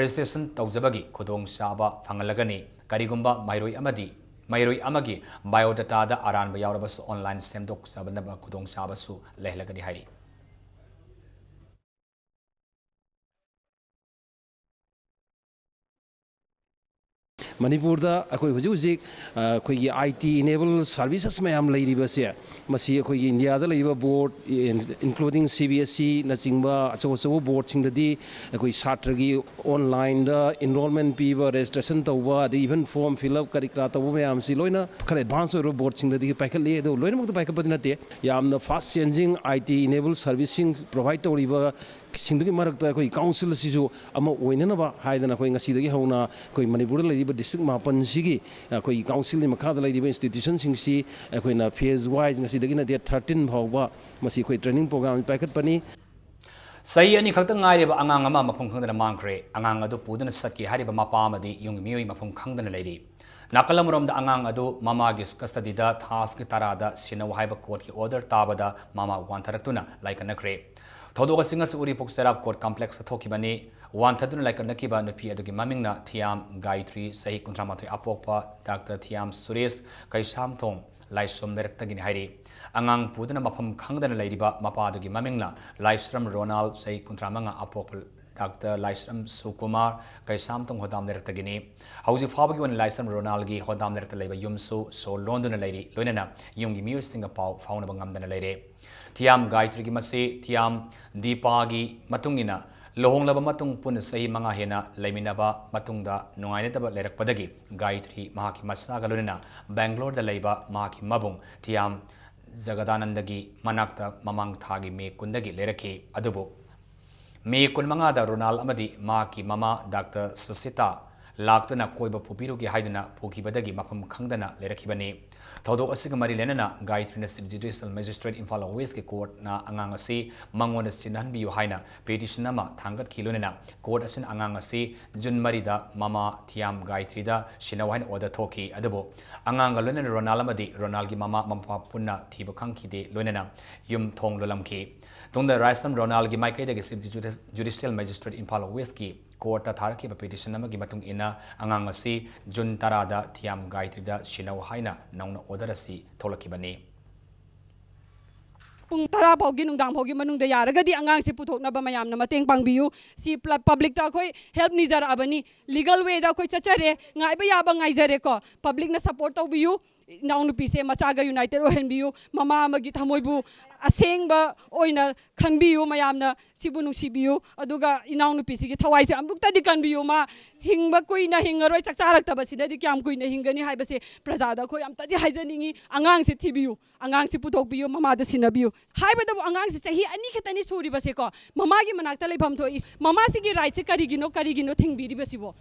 registration ꯇꯧꯖꯕꯒꯤ ꯈꯨꯗꯣꯡꯆꯥꯕ ꯐꯪꯍꯜꯂꯒꯅꯤ꯫ ꯀꯔꯤꯒꯨꯝꯕ ꯃꯍꯩꯔꯣꯏ ꯑꯃꯗꯤ, ꯃꯍꯩꯔꯣꯏ ꯑꯃꯒꯤ biodata ꯗ ꯑꯔꯥꯟꯕ ꯌꯥꯎꯔꯕꯁꯨ online ꯁꯦꯝꯗꯣꯛꯆꯕꯅꯕ ꯈꯨꯗꯣꯡꯆꯥꯕꯁꯨ ꯂꯩꯍꯜꯂꯒꯅꯤ ꯍꯥꯏꯔꯤ꯫ ꯃꯅꯤꯄꯨꯔꯗ ꯑꯩꯈꯣꯏ ꯍꯧꯖꯤꯛ ꯍꯧꯖꯤꯛ, ꯑ, ꯑꯩꯈꯣꯏꯒꯤ I T enabled services ꯃꯌꯥꯝ ꯂꯩꯔꯤꯕꯁꯦ, ꯃꯁꯤ ꯑꯩꯈꯣꯏꯒꯤ ꯏꯟꯗꯤꯌꯥꯗ ꯂꯩꯔꯤꯕ board, including C B S E ꯅꯆꯤꯡꯕ ꯑꯆꯧ ꯑꯆꯧꯕ board ꯁꯤꯡꯗꯗꯤ ꯑꯩꯈꯣꯏ ꯁꯥꯇ꯭ꯔꯒꯤ online ꯗ enrollment ꯄꯤꯕ, registration ꯇꯧꯕ, ꯑꯗꯩ even form fill up ꯀꯔꯤ ꯀꯔꯥ ꯇꯧꯕ ꯃꯌꯥꯝꯁꯤ ꯂꯣꯏꯅ ꯈꯔ advance ꯑꯣꯏꯔꯕ board ꯁꯤꯡꯗꯗꯤ ꯄꯥꯏꯈꯠꯂꯤ꯫ ꯑꯗꯨ ꯂꯣꯏꯅꯃꯛꯇ ꯄꯥꯏꯈꯠꯄꯗꯤ ꯅꯠꯇꯦ꯫ ꯌꯥꯝꯅ fast changing I T enabled service ꯁꯤꯡ provide ꯇꯧꯔꯤꯕ ꯁꯤꯡꯗꯨꯒꯤ ꯃꯔꯛꯇ ꯑꯩꯈꯣꯏ council ꯑꯁꯤꯁꯨ ꯑꯃ ꯑꯣꯏꯅꯅꯕ ꯍꯥꯏꯗꯅ ꯑꯩꯈꯣꯏ ꯉꯁꯤꯗꯒꯤ ꯍꯧꯅ ꯑꯩꯈꯣꯏ ꯃꯅꯤꯄꯨꯔꯗ ꯂꯩꯔꯤꯕ district ꯃꯥꯄꯟꯁꯤꯒꯤ ꯑꯩꯈꯣꯏ council ꯒꯤ ꯃꯈꯥꯗ ꯂꯩꯔꯤꯕ institution ꯁꯤꯡꯁꯤ ꯑꯩꯈꯣꯏꯅ phase wise ꯉꯁꯤꯗꯒꯤꯅ date thirteen ꯐꯥꯎꯕ ꯃꯁꯤ ꯑꯩꯈꯣꯏ training program ꯄꯥꯏꯈꯠꯄꯅꯤ꯫ ꯆꯍꯤ ꯑꯅꯤ ꯈꯛꯇ ꯉꯥꯏꯔꯤꯕ ꯑꯉꯥꯡ ꯑꯃ ꯃꯐꯝ ꯈꯪꯗꯅ ꯃꯥꯡꯈ꯭ꯔꯦ꯫ ꯑꯉꯥꯡ ꯑꯗꯨ ꯄꯨꯗꯨꯅ ꯆꯠꯈꯤ ꯍꯥꯏꯔꯤꯕ ꯃꯄꯥ ꯑꯃꯗꯤ ꯌꯨꯝꯒꯤ ꯃꯤꯑꯣꯏ ꯃꯐꯝ ꯈꯪꯗꯅ ꯂꯩꯔꯤ꯫ ꯅꯥꯀꯜ ꯑꯃꯔꯣꯝꯗ ꯑꯉꯥꯡ ꯑꯗꯨ ꯃꯃꯥꯒꯤ custody ꯗ ꯊꯥ ꯑꯁꯤꯒꯤ ꯇꯔꯥꯗ ꯁꯤꯟꯅꯧ ꯍꯥꯏꯕ court ꯀꯤ order ꯇꯥꯕꯗ ꯃꯃꯥ ꯋꯥꯟꯊꯔꯛꯇꯨꯅ ꯂꯥꯏꯀꯠꯅꯈ꯭ꯔꯦ꯫ ꯊꯧꯗꯣꯛ ꯑꯁꯤ ꯉꯁꯤ ꯎꯔꯤꯄꯣꯛ ꯆꯩꯔꯥꯞ court complex ꯇ ꯊꯣꯛꯈꯤꯕꯅꯤ꯫ ꯋꯥꯟꯊꯗꯨꯅ ꯂꯥꯏꯀꯠꯅꯈꯤꯕ ꯅꯨꯄꯤ ꯑꯗꯨꯒꯤ ꯃꯃꯤꯡꯅ ꯊꯤꯌꯥꯝ ꯒꯥꯌꯇ꯭ꯔꯤ, ꯆꯍꯤ ꯀꯨꯟꯊ꯭ꯔꯥ ꯃꯥꯊꯣꯏ ꯑꯄꯣꯛꯄ Doctor ꯊꯤꯌꯥꯝ ꯁꯨꯔꯦꯁ, ꯀꯩꯁꯥꯝꯊꯣꯡ ꯂꯥꯏꯁ꯭ꯔꯝ ꯂꯩꯔꯛꯇꯒꯤꯅꯤ ꯍꯥꯏꯔꯤ꯫ ꯑꯉꯥꯡ ꯄꯨꯗꯨꯅ ꯃꯐꯝ ꯈꯪꯗꯅ ꯂꯩꯔꯤꯕ ꯃꯄꯥꯗꯨꯒꯤ ꯃꯃꯤꯡꯅ ꯂꯥꯏꯁ꯭ꯔꯝ ꯔꯣꯅꯥꯜ, ꯆꯍꯤ ꯀꯨꯟꯊ꯭ꯔꯥ ꯃꯉꯥ ꯑꯄꯣꯛꯄ ꯗꯥꯛꯇꯔ ꯂꯥꯏꯁ꯭ꯔꯝ ꯁꯨꯀꯨꯃꯥꯔ, ꯀꯩꯁꯥꯝꯊꯣꯡ ꯍꯣꯗꯥꯝ ꯂꯩꯔꯛꯇꯒꯤꯅꯤ꯫ ꯍꯧꯖꯤꯛ ꯐꯥꯎꯕꯒꯤ ꯑꯣꯏꯅ ꯂꯥꯏꯁ꯭ꯔꯝ ꯔꯣꯅꯥꯜꯒꯤ ꯍꯣꯗꯥꯝ ꯂꯩꯔꯛꯇ ꯂꯩꯕ ꯌꯨꯝꯁꯨ ꯁꯣ ꯂꯣꯟꯗꯨꯅ ꯂꯩꯔꯤ, ꯂꯣꯏꯅꯅ ꯌꯨꯝꯒꯤ ꯃꯤꯑꯣꯏꯁꯤꯡꯒ ꯄꯥꯎ ꯐꯥꯎꯅꯕ ꯉꯝꯗꯅ ꯂꯩꯔꯦ꯫ ꯊꯤꯌꯥꯝ ꯒꯥꯌꯇ꯭ꯔꯤꯒꯤ ꯃꯆꯦ ꯊꯤꯌꯥꯝ ꯗꯤꯄꯥꯒꯤ ꯃꯇꯨꯡ ꯏꯟꯅ, ꯂꯨꯍꯣꯡꯂꯕ ꯃꯇꯨꯡ ꯄꯨꯟꯅ ꯆꯍꯤ ꯃꯉꯥ ꯍꯦꯟꯅ ꯂꯩꯃꯤꯟꯅꯕ ꯃꯇꯨꯡꯗ ꯅꯨꯡꯉꯥꯏꯅꯗꯕ ꯂꯩꯔꯛꯄꯗꯒꯤ ꯒꯥꯌꯇ꯭ꯔꯤ ꯃꯍꯥꯛꯀꯤ ꯃꯆꯥꯒ ꯂꯣꯏꯅꯅ ꯕꯦꯡꯒ꯭ꯂꯣꯔꯗ ꯂꯩꯕ ꯃꯍꯥꯛꯀꯤ ꯃꯕꯨꯡ ꯊꯤꯌꯥꯝ ꯖꯒꯗꯥꯅꯟꯗꯒꯤ ꯃꯅꯥꯛꯇ ꯃꯃꯥꯡ ꯊꯥꯒꯤ ꯃꯦ ꯀꯨꯟꯗꯒꯤ ꯂꯩꯔꯛꯈꯤ꯫ ꯑꯗꯨꯕꯨ ꯃꯦ ꯀꯨꯟꯃꯉꯥꯗ ꯔꯣꯅꯥꯜ ꯑꯃꯗꯤ ꯃꯍꯥꯛꯀꯤ ꯃꯃꯥ ꯗꯥꯛꯇꯔ ꯁꯨꯁꯤꯇꯥ ꯂꯥꯛꯇꯨꯅ ꯀꯣꯏꯕ ꯄꯨꯕꯤꯔꯨꯒꯦ ꯍꯥꯏꯗꯨꯅ ꯄꯨꯈꯤꯕꯗꯒꯤ ꯃꯐꯝ ꯈꯪꯗꯅ ꯂꯩꯔꯛꯈꯤꯕꯅꯤ꯫ ꯊꯧꯗꯣꯛ ꯑꯁꯤꯒ ꯃꯔꯤ ꯂꯩꯅꯅ ꯒꯥꯌꯇ꯭ꯔꯤꯅ ꯆꯤꯐ ꯖꯨꯗꯤꯁꯤꯌꯦꯜ ꯃꯦꯖꯤꯁꯇ꯭ꯔꯦꯠ ꯏꯝꯐꯥꯜ ꯋꯦꯁꯀꯤ ꯀꯣꯔꯠꯅ ꯑꯉꯥꯡ ꯑꯁꯤ ꯃꯉꯣꯟꯗ ꯁꯤꯟꯅꯍꯟꯕꯤꯌꯨ ꯍꯥꯏꯅ ꯄꯤꯇꯤꯁꯟ ꯑꯃ ꯊꯥꯡꯒꯠꯈꯤ, ꯂꯣꯏꯅꯅ ꯀꯣꯔꯠ ꯑꯁꯤꯅ ꯑꯉꯥꯡ ꯑꯁꯤ ꯖꯨꯟ ꯃꯔꯤꯗ ꯃꯃꯥ ꯊꯤꯌꯥꯝ ꯒꯥꯌꯇ꯭ꯔꯤꯗ ꯁꯤꯟꯅꯧ ꯍꯥꯏꯅ ꯑꯣꯔꯗꯔ ꯊꯣꯛꯈꯤ꯫ ꯑꯗꯨꯕꯨ ꯑꯉꯥꯡꯒ ꯂꯣꯏꯅꯅ ꯔꯣꯅꯥꯜ ꯑꯃꯗꯤ ꯔꯣꯅꯥꯜꯒꯤ ꯃꯃꯥ ꯃꯄꯥ ꯄꯨꯟꯅ ꯊꯤꯕ ꯈꯪꯈꯤꯗꯦ, ꯂꯣꯏꯅꯅ ꯌꯨꯝ ꯊꯣꯡ ꯂꯣꯜꯂꯝꯈꯤ꯫ ꯇꯨꯡꯗ ꯔꯥꯏꯁꯝ ꯔꯣꯅꯥꯜꯒꯤ ꯃꯥꯏꯀꯩꯗꯒꯤ ꯆꯤꯐ ꯖꯨꯗꯤꯁꯤꯌꯦꯜ ꯃꯦꯖꯤꯁꯇ꯭ꯔꯦꯠ ꯏꯝꯐꯥꯜ ꯋꯦꯁꯀꯤ ꯀꯣꯔꯠꯇ ꯊꯥꯔꯛꯈꯤꯕ ꯄꯤꯇꯤꯁꯟ ꯑꯃꯒꯤ ꯃꯇꯨꯡ ꯏꯟꯅ ꯑꯉꯥꯡ ꯑꯁꯤ ꯖꯨꯟ ꯇꯔꯥꯗ ꯊꯤꯌꯥꯝ ꯒꯥꯌꯇ꯭ꯔꯤꯗ ꯁꯤꯟꯅꯧ ꯍꯥꯏꯅ ꯅꯧꯅ ꯑꯣꯔꯗꯔ ꯑꯁꯤ ꯊꯣꯛꯂꯛꯈꯤꯕꯅꯤ꯫ ꯄꯨꯡ ꯇꯔꯥ ꯐꯥꯎꯒꯤ, ꯅꯨꯡꯗꯥꯡ ꯐꯥꯎꯒꯤ ꯃꯅꯨꯡꯗ ꯌꯥꯔꯒꯗꯤ ꯑꯉꯥꯡꯁꯤ ꯄꯨꯊꯣꯛꯅꯕ ꯃꯌꯥꯝꯅ ꯃꯇꯦꯡ ꯄꯥꯡꯕꯤꯌꯨ꯫ ꯁꯤ ꯄꯕ꯭ꯂꯤꯛꯇ ꯑꯩꯈꯣꯏ ꯍꯦꯜꯞ ꯅꯤꯖꯔꯛꯑꯕꯅꯤ꯫ ꯂꯤꯒꯜ ꯋꯦꯗ ꯑꯩꯈꯣꯏ ꯆꯠꯆꯔꯦ, ꯉꯥꯏꯕ ꯌꯥꯕ ꯉꯥꯏꯖꯔꯦꯀꯣ꯫ ꯄꯕ꯭ꯂꯤꯛꯅ ꯁꯄꯣꯔꯠ ꯇꯧꯕꯤꯌꯨ꯫ ꯏꯅꯥꯎꯅꯨꯄꯤꯁꯦ ꯃꯆꯥꯒ ꯌꯨꯅꯥꯏꯇꯦꯠ ꯑꯣꯏꯍꯟꯕꯤꯌꯨ꯫ ꯃꯃꯥ ꯑꯃꯒꯤ ꯊꯃꯣꯏꯕꯨ ꯑꯁꯦꯡꯕ ꯑꯣꯏꯅ ꯈꯟꯕꯤꯌꯨ꯫ ꯃꯌꯥꯝꯅ ꯁꯤꯕꯨ ꯅꯨꯡꯁꯤꯕꯤꯌꯨ꯫ ꯑꯗꯨꯒ ꯏꯅꯥꯎꯅꯨꯄꯤꯁꯤꯒꯤ ꯊꯋꯥꯏꯁꯦ ꯑꯃꯨꯛꯇꯗꯤ ꯀꯟꯕꯤꯌꯨ꯫ ꯃꯥ ꯍꯤꯡꯕ ꯀꯨꯏꯅ ꯍꯤꯡꯉꯔꯣꯏ, ꯆꯥꯛ ꯆꯥꯔꯛꯇꯕꯁꯤꯅꯗꯤ ꯀꯌꯥꯝ ꯀꯨꯏꯅ ꯍꯤꯡꯒꯅꯤ ꯍꯥꯏꯕꯁꯦ ꯄ꯭ꯔꯖꯥꯗ ꯑꯩꯈꯣꯏ ꯑꯝꯇꯗꯤ ꯍꯥꯏꯖꯅꯤꯡꯉꯤ꯫ ꯑꯉꯥꯡꯁꯦ ꯊꯤꯕꯤꯌꯨ, ꯑꯉꯥꯡꯁꯤ ꯄꯨꯊꯣꯛꯄꯤꯌꯨ, ꯃꯃꯥꯗ ꯁꯤꯟꯅꯕꯤꯌꯨ꯫ ꯍꯥꯏꯕꯗꯕꯨ ꯑꯉꯥꯡꯁꯤ ꯆꯍꯤ ꯑꯅꯤ ꯈꯛꯇꯅꯤ ꯁꯨꯔꯤꯕꯁꯦꯀꯣ, ꯃꯃꯥꯒꯤ ꯃꯅꯥꯛꯇ ꯂꯩꯐꯝ ꯊꯣꯛꯏ꯫ ꯃꯃꯥꯁꯤꯒꯤ ꯔꯥꯏꯠꯁꯦ ꯀꯔꯤꯒꯤꯅꯣ, ꯀꯔꯤꯒꯤꯅꯣ ꯊꯤꯡꯕꯤꯔꯤꯕꯁꯤꯕꯣ?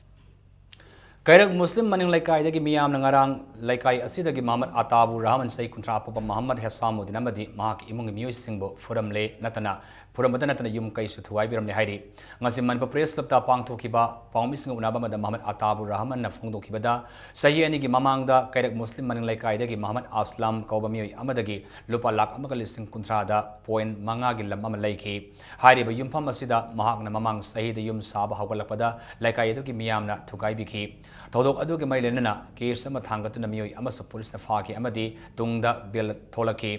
ꯀꯩꯔꯛ ꯃꯨꯁꯂꯤꯝ ꯃꯅꯤꯡ ꯂꯩꯀꯥꯏꯗꯒꯤ ꯃꯤꯌꯥꯝꯅ ꯉꯔꯥꯡ ꯂꯩꯀꯥꯏ ꯑꯁꯤꯗꯒꯤ ꯃꯍꯃꯗ ꯑꯇꯥꯕꯨ ꯔꯍꯃꯟ, ꯆꯍꯤ ꯀꯨꯟꯊ꯭ꯔꯥ ꯑꯄꯨꯕ ꯃꯍꯃꯗ ꯍꯦꯁꯥꯃꯨꯗꯤꯟ ꯑꯃꯗꯤ ꯃꯍꯥꯛꯀꯤ ꯏꯃꯨꯡꯒꯤ ꯃꯤꯑꯣꯏꯁꯤꯡꯕꯨ ꯐꯨꯔꯝꯂꯦ ꯅꯠꯇꯅ, ꯐꯨꯔꯝꯕꯇ ꯅꯠꯇꯅ ꯌꯨꯝ ꯀꯩꯁꯨ ꯊꯨꯒꯥꯏꯕꯤꯔꯝꯂꯦ ꯍꯥꯏꯔꯤ꯫ ꯉꯁꯤ ꯃꯅꯤꯄꯨꯔ ꯄ꯭ꯔꯦꯁ ꯀ꯭ꯂꯕꯇ ꯄꯥꯡꯊꯣꯛꯈꯤꯕ ꯄꯥꯎꯃꯤꯁꯤꯡꯒ ꯎꯅꯕ ꯑꯃꯗ ꯃꯍꯃꯗ ꯑꯇꯥꯕꯨ ꯔꯍꯃꯟꯅ ꯐꯣꯡꯗꯣꯛꯈꯤꯕꯗ, ꯆꯍꯤ ꯑꯅꯤꯒꯤ ꯃꯃꯥꯡꯗ ꯀꯩꯔꯛ ꯃꯨꯁꯂꯤꯝ ꯃꯅꯤꯡ ꯂꯩꯀꯥꯏꯗꯒꯤ ꯃꯍꯃꯗ ꯑꯁꯂꯝ ꯀꯧꯕ ꯃꯤꯑꯣꯏ ꯑꯃꯗꯒꯤ ꯂꯨꯄꯥ ꯂꯥꯈ ꯑꯃꯒ ꯂꯤꯁꯤꯡ ꯀꯨꯟꯊ꯭ꯔꯥꯗ ꯄꯣꯏꯟ ꯃꯉꯥꯒꯤ ꯂꯝ ꯑꯃ ꯂꯩꯈꯤ꯫ ꯍꯥꯏꯔꯤꯕ ꯌꯨꯝꯐꯝ ꯑꯁꯤꯗ ꯃꯍꯥꯛꯅ ꯃꯃꯥꯡ ꯆꯍꯤꯗ ꯌꯨꯝ ꯁꯥꯕ ꯍꯧꯒꯠꯂꯛꯄꯗ ꯂꯩꯀꯥꯏ ꯑꯗꯨꯒꯤ ꯃꯤꯌꯥꯝꯅ ꯊꯨꯒꯥꯏꯕꯤꯈꯤ꯫ ꯊꯧꯗꯣꯛ ꯑꯗꯨꯒꯤ ꯃꯔꯤ ꯂꯩꯅꯅ ꯀꯦꯁ ꯑꯃ ꯊꯥꯡꯒꯠꯇꯨꯅ ꯃꯤꯑꯣꯏ ꯑꯃꯁꯨ ꯄꯨꯂꯤꯁꯅ ꯐꯥꯈꯤ ꯑꯃꯗꯤ ꯇꯨꯡꯗ ꯕꯦꯜ ꯊꯣꯛꯂꯛꯈꯤ꯫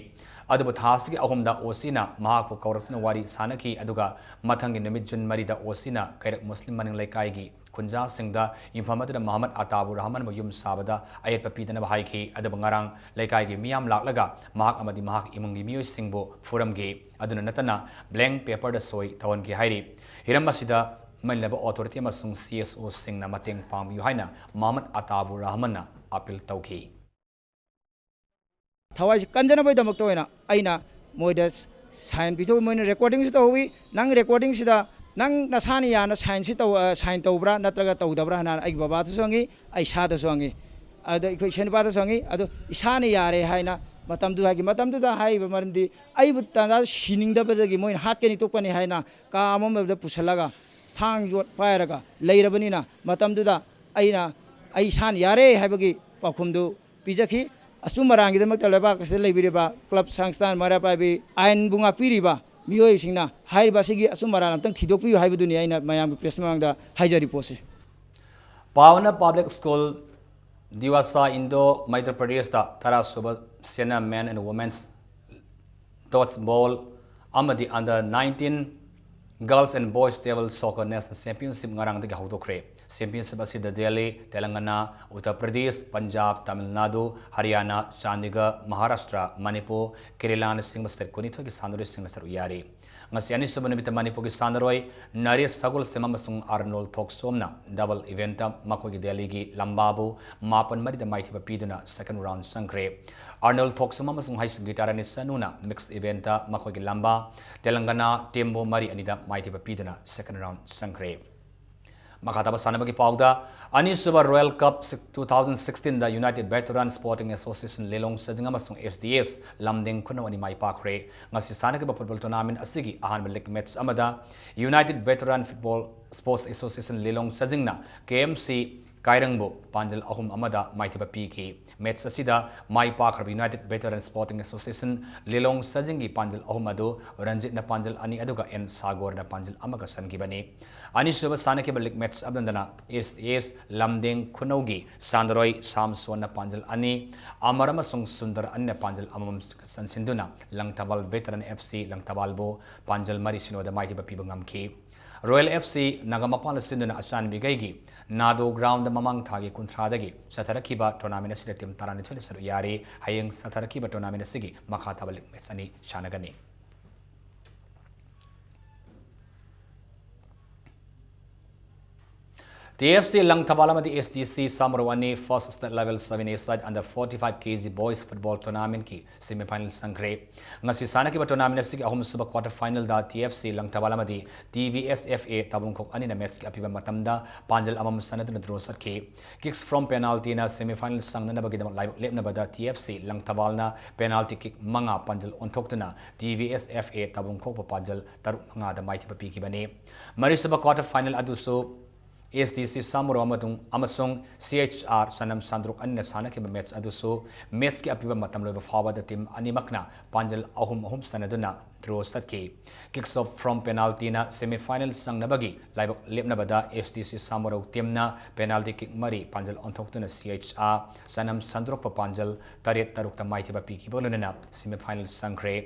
ꯑꯗꯨꯕꯨ ꯊꯥ ꯑꯁꯤꯒꯤ ꯑꯍꯨꯝꯗ ꯑꯣ ꯁꯤꯅ ꯃꯍꯥꯛꯄꯨ ꯀꯧꯔꯛꯇꯨꯅ ꯋꯥꯔꯤ ꯁꯥꯅꯈꯤ, ꯑꯗꯨꯒ ꯃꯊꯪꯒꯤ ꯅꯨꯃꯤꯠ ꯖꯨꯟ ꯃꯔꯤꯗ ꯑꯣ ꯁꯤꯅ ꯀꯩꯔꯛ ꯃꯨꯁꯂꯤꯝ ꯃꯅꯤꯡ ꯂꯩꯀꯥꯏꯒꯤ ꯈꯨꯟꯖꯥꯁꯤꯡꯗ ꯌꯨꯝꯐꯝ ꯑꯗꯨꯗ ꯃꯍꯃꯗ ꯑꯇꯥꯕꯨ ꯔꯍꯃꯟꯕꯨ ꯌꯨꯝ ꯁꯥꯕꯗ ꯑꯌꯦꯠꯄ ꯄꯤꯗꯅꯕ ꯍꯥꯏꯈꯤ꯫ ꯑꯗꯨꯕꯨ ꯉꯔꯥꯡ ꯂꯩꯀꯥꯏꯒꯤ ꯃꯤꯌꯥꯝ ꯂꯥꯛꯂꯒ ꯃꯍꯥꯛ ꯑꯃꯗꯤ ꯃꯍꯥꯛ ꯏꯃꯨꯡꯒꯤ ꯃꯤꯑꯣꯏꯁꯤꯡꯕꯨ ꯐꯨꯔꯝꯈꯤ꯫ ꯑꯗꯨꯅ ꯅꯠꯇꯅ blank paperꯗ ꯁꯣꯏ ꯇꯧꯍꯟꯈꯤ ꯍꯥꯏꯔꯤ꯫ ꯍꯤꯔꯝ ꯑꯁꯤꯗ ꯃꯩ ꯂꯩꯕ ꯑꯣꯊꯣꯔꯤꯇꯤ ꯑꯃꯁꯨꯡ ꯁꯤ ꯑꯦꯁ ꯑꯣꯁꯤꯡꯅ ꯃꯇꯦꯡ ꯄꯥꯡꯕꯤꯌꯨ ꯍꯥꯏꯅ ꯃꯍꯃꯗ ꯑꯇꯥꯕꯨ ꯔꯍꯃꯟꯅ ꯑꯥꯄꯤꯜ ꯇꯧꯈꯤ꯫ ꯊꯋꯥꯏꯁꯤ ꯀꯟꯖꯅꯕꯒꯤꯗꯃꯛꯇ ꯑꯣꯏꯅ ꯑꯩꯅ ꯃꯣꯏꯗ ꯁꯥꯏꯟ ꯄꯤꯊꯣꯛꯏ꯫ ꯃꯣꯏꯅ ꯔꯦꯀꯣꯔꯗꯤꯡꯁꯨ ꯇꯧꯍꯧꯏ꯫ "ꯅꯪ ꯔꯦꯀꯣꯔꯗꯤꯡꯁꯤꯗ ꯅꯪ ꯅꯁꯥꯅ ꯌꯥꯅ ꯁꯥꯏꯟꯁꯤ ꯇꯧ, ꯑ, ꯁꯥꯏꯟ ꯇꯧꯕ꯭ꯔꯥ ꯅꯠꯇ꯭ꯔꯒ ꯇꯧꯗꯕ꯭ꯔꯥ?" ꯍꯥꯏꯅ ꯑꯩꯒꯤ ꯕꯕꯥꯗꯁꯨ ꯍꯪꯉꯤ, ꯑꯩ ꯏꯁꯥꯗꯁꯨ ꯍꯪꯉꯤ, ꯑꯗ ꯑꯩꯈꯣꯏ ꯏꯁꯩ ꯅꯨꯄꯥꯗꯁꯨ ꯍꯪꯉꯤ꯫ ꯑꯗꯣ ꯏꯁꯥꯅ ꯌꯥꯔꯦ ꯍꯥꯏꯅ ꯃꯇꯝꯗꯨ ꯍꯥꯏꯈꯤ꯫ ꯃꯇꯝꯗꯨꯗ ꯍꯥꯏꯔꯤꯕ ꯃꯔꯝꯗꯤ ꯑꯩꯕꯨ ꯇꯥꯟꯖꯥꯗꯨ ꯁꯤꯅꯤꯡꯗꯕꯗꯒꯤ ꯃꯣꯏꯅ ꯍꯥꯠꯀꯅꯤ ꯇꯣꯛꯀꯅꯤ ꯍꯥꯏꯅ ꯀꯥ ꯑꯃꯝꯕꯗ ꯄꯨꯁꯤꯜꯂꯒ ꯊꯥꯡ ꯌꯣꯠ ꯄꯥꯏꯔꯒ ꯂꯩꯔꯕꯅꯤꯅ, ꯃꯇꯝꯗꯨꯗ ꯑꯩꯅ ꯑꯩ ꯏꯁꯥꯅ ꯌꯥꯔꯦ ꯍꯥꯏꯕꯒꯤ ꯄꯥꯎꯈꯨꯝꯗꯨ ꯄꯤꯖꯈꯤ꯫ ꯑꯆꯨꯝ ꯑꯔꯥꯟꯒꯤꯗꯃꯛꯇ ꯂꯩꯕꯥꯛ ꯑꯁꯤꯗ ꯂꯩꯕꯤꯔꯤꯕ ꯀ꯭ꯂꯕ, ꯁꯪꯁꯊꯥꯟ, ꯃꯩꯔꯥ ꯄꯥꯏꯕꯤ, ꯑꯥꯏꯟꯕꯨ ꯉꯥꯛꯄꯤꯔꯤꯕ ꯃꯤꯑꯣꯏꯁꯤꯡꯅ ꯍꯥꯏꯔꯤꯕ ꯑꯁꯤꯒꯤ ꯑꯆꯨꯝ ꯑꯔꯥꯟ ꯑꯝꯇꯪ ꯊꯤꯗꯣꯛꯄꯤꯌꯨ ꯍꯥꯏꯕꯗꯨꯅꯤ ꯑꯩꯅ ꯃꯌꯥꯝꯒꯤ ꯄ꯭ꯔꯦꯁ ꯃꯃꯥꯡꯗ ꯍꯥꯏꯖꯔꯤ ꯄꯣꯠꯁꯦ꯫ ꯄꯥꯕꯅ Public School ꯗꯤꯋꯥꯁꯥ, ꯏꯟꯗꯣ ꯃꯩꯗ꯭ꯔ ꯄ꯭ꯔꯗꯦꯁꯇ ꯇꯔꯥ ꯁꯨꯕ ꯁꯦꯅꯥ Men and Women's Dodgeball ꯑꯃꯗꯤ Under nineteen Girls and Boys Table Soccer National Championship ꯉꯔꯥꯡꯗꯒꯤ ꯍꯧꯗꯣꯛꯈ꯭ꯔꯦ꯫ Championship ꯑꯁꯤꯗ ꯗꯦꯜꯂꯤ, ꯇꯦꯂꯪꯒꯅꯥ, ꯎꯠꯇꯔ ꯄ꯭ꯔꯗꯦꯁ, ꯄꯟꯖꯥꯕ, ꯇꯥꯃꯤꯜ ꯅꯥꯗꯨ, ꯍꯔꯤꯌꯥꯅꯥ, ꯆꯥꯟꯗꯤꯒꯔ, ꯃꯍꯥꯔꯥꯁꯇ꯭ꯔ, ꯃꯅꯤꯄꯨꯔ, ꯀꯦꯔꯦꯂꯥꯅꯆꯤꯡꯕ state ꯀꯨꯟꯅꯤꯊꯣꯏꯒꯤ ꯁꯥꯟꯅꯔꯣꯏꯁꯤꯡꯅ ꯁꯔꯨꯛ ꯌꯥꯔꯤ꯫ ꯉꯁꯤ ꯑꯅꯤꯁꯨꯕ ꯅꯨꯃꯤꯠꯇ ꯃꯅꯤꯄꯨꯔꯒꯤ ꯁꯥꯟꯅꯔꯣꯏ ꯅꯔꯦꯁ ꯁꯒꯣꯜꯁꯦꯝ ꯑꯃꯁꯨꯡ ꯑꯥꯔꯅꯣꯜ ꯊꯣꯛꯆꯣꯝꯅ double eventꯇ ꯃꯈꯣꯏꯒꯤ ꯗꯦꯜꯂꯤꯒꯤ ꯂꯝꯕꯥꯕꯨ ꯃꯥꯄꯟ ꯃꯔꯤꯗ ꯃꯥꯏꯊꯤꯕ ꯄꯤꯗꯨꯅ second round ꯆꯪꯈ꯭ꯔꯦ꯫ ꯑꯥꯔꯅꯣꯜ ꯊꯣꯛꯆꯣꯝ ꯑꯃꯁꯨꯡ ꯍꯩꯁꯨ ꯒꯤꯇꯥꯔꯥꯅꯤ ꯁꯅꯨꯅ mix eventꯇ ꯃꯈꯣꯏꯒꯤ ꯂꯝꯕꯥ ꯇꯦꯂꯪꯒꯅꯥ teamꯕꯨ ꯃꯔꯤ ꯑꯅꯤꯗ ꯃꯥꯏꯊꯤꯕ ꯄꯤꯗꯨꯅ second round ꯆꯪꯈ꯭ꯔꯦ꯫ ꯃꯈꯥ ꯇꯥꯕ ꯁꯥꯟꯅꯕꯒꯤ ꯄꯥꯎꯗ, ꯑꯅꯤꯁꯨꯕ Royal Cup two thousand sixteenꯗ United Veteran Sporting Association ꯂꯤꯂꯣꯡ ꯆꯥꯖꯤꯡ ꯑꯃꯁꯨꯡ S D S ꯂꯝꯗꯤꯡ ꯈꯨꯅꯧ ꯑꯅꯤ ꯃꯥꯏ ꯄꯥꯛꯈ꯭ꯔꯦ꯫ ꯉꯁꯤ ꯁꯥꯟꯅꯈꯤꯕ football tournament ꯑꯁꯤꯒꯤ ꯑꯍꯥꯟꯕ league match ꯑꯃꯗ United Veteran Football Sports Association ꯂꯤꯂꯣꯡ ꯆꯥꯖꯤꯡꯅ K M C ꯀꯥꯏꯔꯪꯕꯨ ꯄꯥꯟꯖꯜ ꯑꯍꯨꯝ ꯑꯃꯗ ꯃꯥꯏꯊꯤꯕ ꯄꯤꯈꯤ꯫ ꯃꯦꯠꯆ ꯑꯁꯤꯗ ꯃꯥꯏ ꯄꯥꯛꯈ꯭ꯔꯕ United Veteran Sporting Association ꯂꯤꯂꯣꯡ ꯁꯥꯖꯤꯡꯒꯤ ꯄꯥꯟꯖꯜ ꯑꯍꯨꯝ ꯑꯗꯨ ꯔꯟꯖꯤꯠꯅ ꯄꯥꯟꯖꯜ ꯑꯅꯤ ꯑꯗꯨꯒ ꯑꯦꯟ ꯁꯥꯒꯣꯔꯅ ꯄꯥꯟꯖꯜ ꯑꯃꯒ ꯁꯟꯈꯤꯕꯅꯤ꯫ ꯑꯅꯤꯁꯨꯕ ꯁꯥꯟꯅꯈꯤꯕ ꯂꯤꯒ ꯃꯦꯠꯆ ꯑꯗꯨꯗꯅ ꯑꯦꯁ ꯑꯦꯁ ꯂꯝꯗꯦꯡ ꯈꯨꯅꯧꯒꯤ ꯁꯥꯟꯅꯔꯣꯏ ꯁꯥꯝꯁꯣꯟꯅ ꯄꯥꯟꯖꯜ ꯑꯅꯤ, ꯑꯃꯔ ꯑꯃꯁꯨꯡ ꯁꯨꯟꯗꯔ ꯑꯅꯤꯅ ꯄꯥꯟꯖꯜ ꯑꯃꯃꯝ ꯆꯟꯁꯤꯟꯗꯨꯅ ꯂꯪꯊꯕꯥꯜ Veteran F C ꯂꯪꯊꯕꯥꯜꯕꯨ ꯄꯥꯟꯖꯜ ꯃꯔꯤ ꯁꯤꯅꯣꯗ ꯃꯥꯏꯊꯤꯕ ꯄꯤꯕ ꯉꯝꯈꯤ꯫ Royal F C ꯅꯥꯒꯥꯃꯄꯥꯜꯅ ꯁꯤꯟꯗꯨꯅ ꯑꯆꯥꯟꯕꯤꯒꯩꯒꯤ ꯅꯥꯗꯣ ꯒ꯭ꯔꯥꯎꯟꯗ ꯃꯃꯥꯡ ꯊꯥꯒꯤ ꯀꯨꯟꯊ꯭ꯔꯥꯗꯒꯤ ꯆꯠꯊꯔꯛꯈꯤꯕ ꯇꯣꯔꯅꯥꯃꯦꯟ ꯑꯁꯤꯗ ꯇꯤꯝ ꯇꯔꯥꯅꯤꯊꯣꯏꯅ ꯁꯔꯨꯛ ꯌꯥꯔꯤ꯫ ꯍꯌꯦꯡ ꯆꯠꯊꯔꯛꯈꯤꯕ ꯇꯣꯔꯅꯥꯃꯦꯟ ꯑꯁꯤꯒꯤ ꯃꯈꯥ ꯇꯥꯕ ꯂꯤꯒ ꯃꯦꯠꯆ ꯑꯅꯤ ꯁꯥꯟꯅꯒꯅꯤ꯫ T F C ꯂꯪꯊꯕꯥꯜ ꯑꯃꯗꯤ S D C ꯁꯥꯃꯔꯧ ꯑꯅꯤ First State Level Seven A Side Under forty-five K G Boys Football Tournamentꯀꯤ semifinal ꯆꯪꯈ꯭ꯔꯦ꯫ ꯉꯁꯤ ꯁꯥꯟꯅꯈꯤꯕ ꯇꯣꯔꯅꯥꯃꯦꯟ ꯑꯁꯤꯒꯤ ꯑꯍꯨꯝꯁꯨꯕ quarter finalꯗ T F C Langthabal ꯑꯃꯗꯤ T V S F A ꯇꯥꯕꯨꯡꯈꯣꯛ ꯑꯅꯤꯅ ꯃꯦꯠꯆꯀꯤ ꯑꯄꯤꯕ ꯃꯇꯝꯗ ꯄꯥꯟꯖꯜ ꯑꯃꯃꯝ ꯁꯥꯟꯅꯗꯨꯅ ꯗ꯭ꯔꯣ ꯆꯠꯈꯤ꯫ Kicks from penaltyꯅ semifinal ꯆꯪꯅꯅꯕꯒꯤꯗꯃꯛ ꯂꯥꯏꯕꯛ ꯂꯦꯞꯅꯕꯗ T F C ꯂꯪꯊꯕꯥꯜꯅ penalty kick ꯃꯉꯥ ꯄꯥꯟꯖꯜ ꯑꯣꯟꯊꯣꯛꯇꯨꯅ T V S F A ꯇꯥꯕꯨꯡꯈꯣꯛꯄ ꯄꯥꯟꯖꯜ ꯇꯔꯨꯛ ꯃꯉꯥꯗ ꯃꯥꯏꯊꯤꯕ ꯄꯤꯈꯤꯕꯅꯤ꯫ ꯃꯔꯤꯁꯨꯕ quarter final ꯑꯗꯨꯁꯨ S D C ꯁꯥꯃꯨꯔꯣ ꯑꯃꯁꯨꯡ, ꯑꯃꯁꯨꯡ C H R ꯁꯅꯝ ꯁꯥꯟꯗ꯭ꯔꯣꯛ ꯑꯅꯤꯅ ꯁꯥꯟꯅꯈꯤꯕ ꯃꯦꯠꯆ ꯑꯗꯨꯁꯨ ꯃꯦꯠꯆꯀꯤ ꯑꯄꯤꯕ ꯃꯇꯝ ꯂꯣꯏꯕ ꯐꯥꯎꯕꯗ ꯇꯤꯝ ꯑꯅꯤꯃꯛꯅ ꯄꯥꯟꯖꯜ ꯑꯍꯨꯝ ꯑꯍꯨꯝ ꯁꯥꯟꯅꯗꯨꯅ ꯗ꯭ꯔꯣ ꯆꯠꯈꯤ꯫ Kicks of from penaltyꯅ semifinal ꯆꯪꯅꯕꯒꯤ ꯂꯥꯏꯕꯛ ꯂꯦꯞꯅꯕꯗ S D C ꯁꯥꯃꯨꯔꯧ ꯇꯤꯝꯅ penalty kick ꯃꯔꯤ ꯄꯥꯟꯖꯜ ꯑꯣꯟꯊꯣꯛꯇꯨꯅ C H R ꯁꯅꯝ ꯁꯟꯗꯣꯔꯛꯄ ꯄꯥꯟꯖꯜ ꯇꯔꯦꯠ ꯇꯔꯨꯛꯇ ꯃꯥꯏꯊꯤꯕ ꯄꯤꯈꯤꯕ ꯂꯣꯏꯅꯅ semifinal ꯆꯪꯈ꯭ꯔꯦ꯫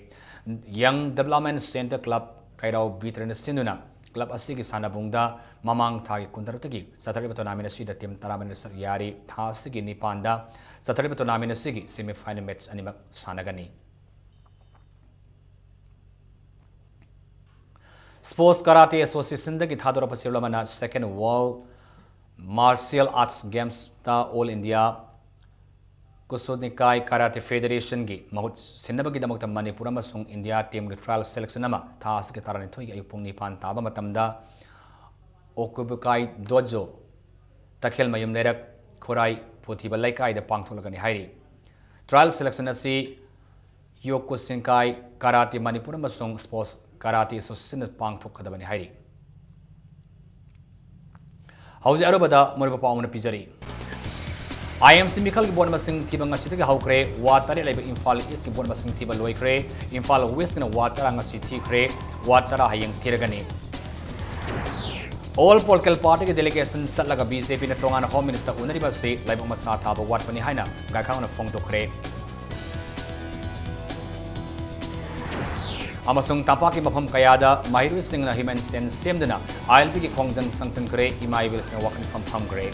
Young Development Centre Club ꯀꯩꯔꯥꯎ ꯕꯤꯇ꯭ꯔꯅ ꯁꯤꯟꯗꯨꯅ club ꯑꯁꯤꯒꯤ ꯁꯥꯟꯅꯕꯨꯡꯗ ꯃꯃꯥꯡ ꯊꯥꯒꯤ ꯀꯨꯟꯇꯔꯨꯛꯇꯒꯤ ꯆꯠꯊꯔꯤꯕ tournament ꯑꯁꯤꯗ ꯇꯤꯝ ꯇꯔꯥꯃꯔꯤ ꯁꯔꯨꯛ ꯌꯥꯔꯤ꯫ ꯊꯥ ꯑꯁꯤꯒꯤ ꯅꯤꯄꯥꯟꯗ ꯆꯠꯊꯔꯤꯕ tournament ꯑꯁꯤꯒꯤ semifinal match ꯑꯅꯤꯃꯛ ꯁꯥꯟꯅꯒꯅꯤ꯫ Sports Karate Associationꯗꯒꯤ ꯊꯥꯗꯣꯔꯛꯄ ꯁꯦꯜ ꯑꯃꯅ Second World Martial Arts Gamesꯇ All India ꯀꯨꯁꯨꯅꯤꯀꯥꯏ Karate Federationꯒꯤ ꯃꯍꯨꯠ ꯁꯤꯟꯅꯕꯒꯤꯗꯃꯛꯇ ꯃꯅꯤꯄꯨꯔ ꯑꯃꯁꯨꯡ ꯏꯟꯗꯤꯌꯥ teamꯒꯤ trial selection ꯑꯃ ꯊꯥ ꯑꯁꯤꯒꯤ ꯇꯔꯥꯅꯤꯊꯣꯏꯒꯤ ꯑꯌꯨꯛ ꯄꯨꯡ ꯅꯤꯄꯥꯟ ꯇꯥꯕ ꯃꯇꯝꯗ ꯑꯣꯀꯨꯕꯨꯀꯥꯏ ꯗꯣꯖꯣ, ꯇꯈꯦꯜꯃꯌꯨꯝ ꯂꯩꯔꯛ, ꯈꯨꯔꯥꯏ ꯄꯨꯊꯤꯕ ꯂꯩꯀꯥꯏꯗ ꯄꯥꯡꯊꯣꯛꯂꯒꯅꯤ ꯍꯥꯏꯔꯤ꯫ Trial selection ꯑꯁꯤ ꯌꯣꯀꯨꯁꯤꯟꯀꯥꯏ Karate ꯃꯅꯤꯄꯨꯔ ꯑꯃꯁꯨꯡ Sports Karate Associationꯅ ꯄꯥꯡꯊꯣꯛꯀꯗꯕꯅꯤ ꯍꯥꯏꯔꯤ꯫ ꯍꯧꯖꯤꯛ ꯑꯔꯣꯏꯕꯗ ꯃꯔꯨꯑꯣꯏꯕ ꯄꯥꯎ ꯑꯃꯅ ꯄꯤꯖꯔꯤ꯫ ꯑꯥꯏ ꯑꯦꯝ ꯁꯤ ꯃꯤꯈꯜꯒꯤ ꯚꯣꯠ ꯃꯁꯤꯡ ꯊꯤꯕ ꯉꯁꯤꯗꯒꯤ ꯍꯧꯈ꯭ꯔꯦ꯫ ꯋꯥꯔꯗ ꯇꯔꯦꯠ ꯂꯩꯕ ꯏꯝꯐꯥꯜ ꯏꯁꯀꯤ ꯚꯣꯠ ꯃꯁꯤꯡ ꯊꯤꯕ ꯂꯣꯏꯈ꯭ꯔꯦ꯫ ꯏꯝꯐꯥꯜ ꯋꯦꯁꯀꯤꯅ ꯋꯥꯔꯗ ꯇꯔꯥ ꯉꯁꯤ ꯊꯤꯈ꯭ꯔꯦ꯫ ꯋꯥꯔꯗ ꯇꯔꯥ ꯍꯌꯦꯡ ꯊꯤꯔꯒꯅꯤ꯫ ꯑꯣꯜ ꯄꯣꯂꯤꯇꯤꯀꯦꯜ ꯄꯥꯔꯇꯤꯒꯤ ꯗꯦꯂꯤꯒꯦꯁꯟ ꯆꯠꯂꯒ ꯕꯤ ꯖꯦ ꯄꯤꯅ ꯇꯣꯉꯥꯟꯅ ꯍꯣꯝ ꯃꯤꯅꯤꯁꯇꯔ ꯎꯅꯔꯤꯕ ꯑꯁꯤ ꯂꯥꯏꯕꯛ ꯃꯁꯥ ꯊꯥꯕ ꯋꯥꯠꯄꯅꯤ ꯍꯥꯏꯅ ꯒꯥꯏꯈꯥꯡꯅ ꯐꯣꯡꯗꯣꯛꯈ꯭ꯔꯦ꯫ ꯑꯃꯁꯨꯡ ꯇꯝꯄꯥꯛꯀꯤ ꯃꯐꯝ ꯀꯌꯥꯗ ꯃꯍꯩꯔꯣꯏꯁꯤꯡꯅ ꯍ꯭ꯌꯨꯃꯦꯟ ꯁꯦꯟ ꯁꯦꯝꯗꯨꯅ ꯑꯥꯏ ꯑꯦꯜ ꯄꯤꯒꯤ ꯈꯣꯡꯖꯪ ꯆꯪꯁꯤꯟꯈ꯭ꯔꯦ꯫ ꯏꯃꯥ ꯏꯕꯦꯜꯁꯤꯡꯅ ꯋꯥꯈꯜ ꯐꯝ ꯐꯝꯈ꯭ꯔꯦ꯫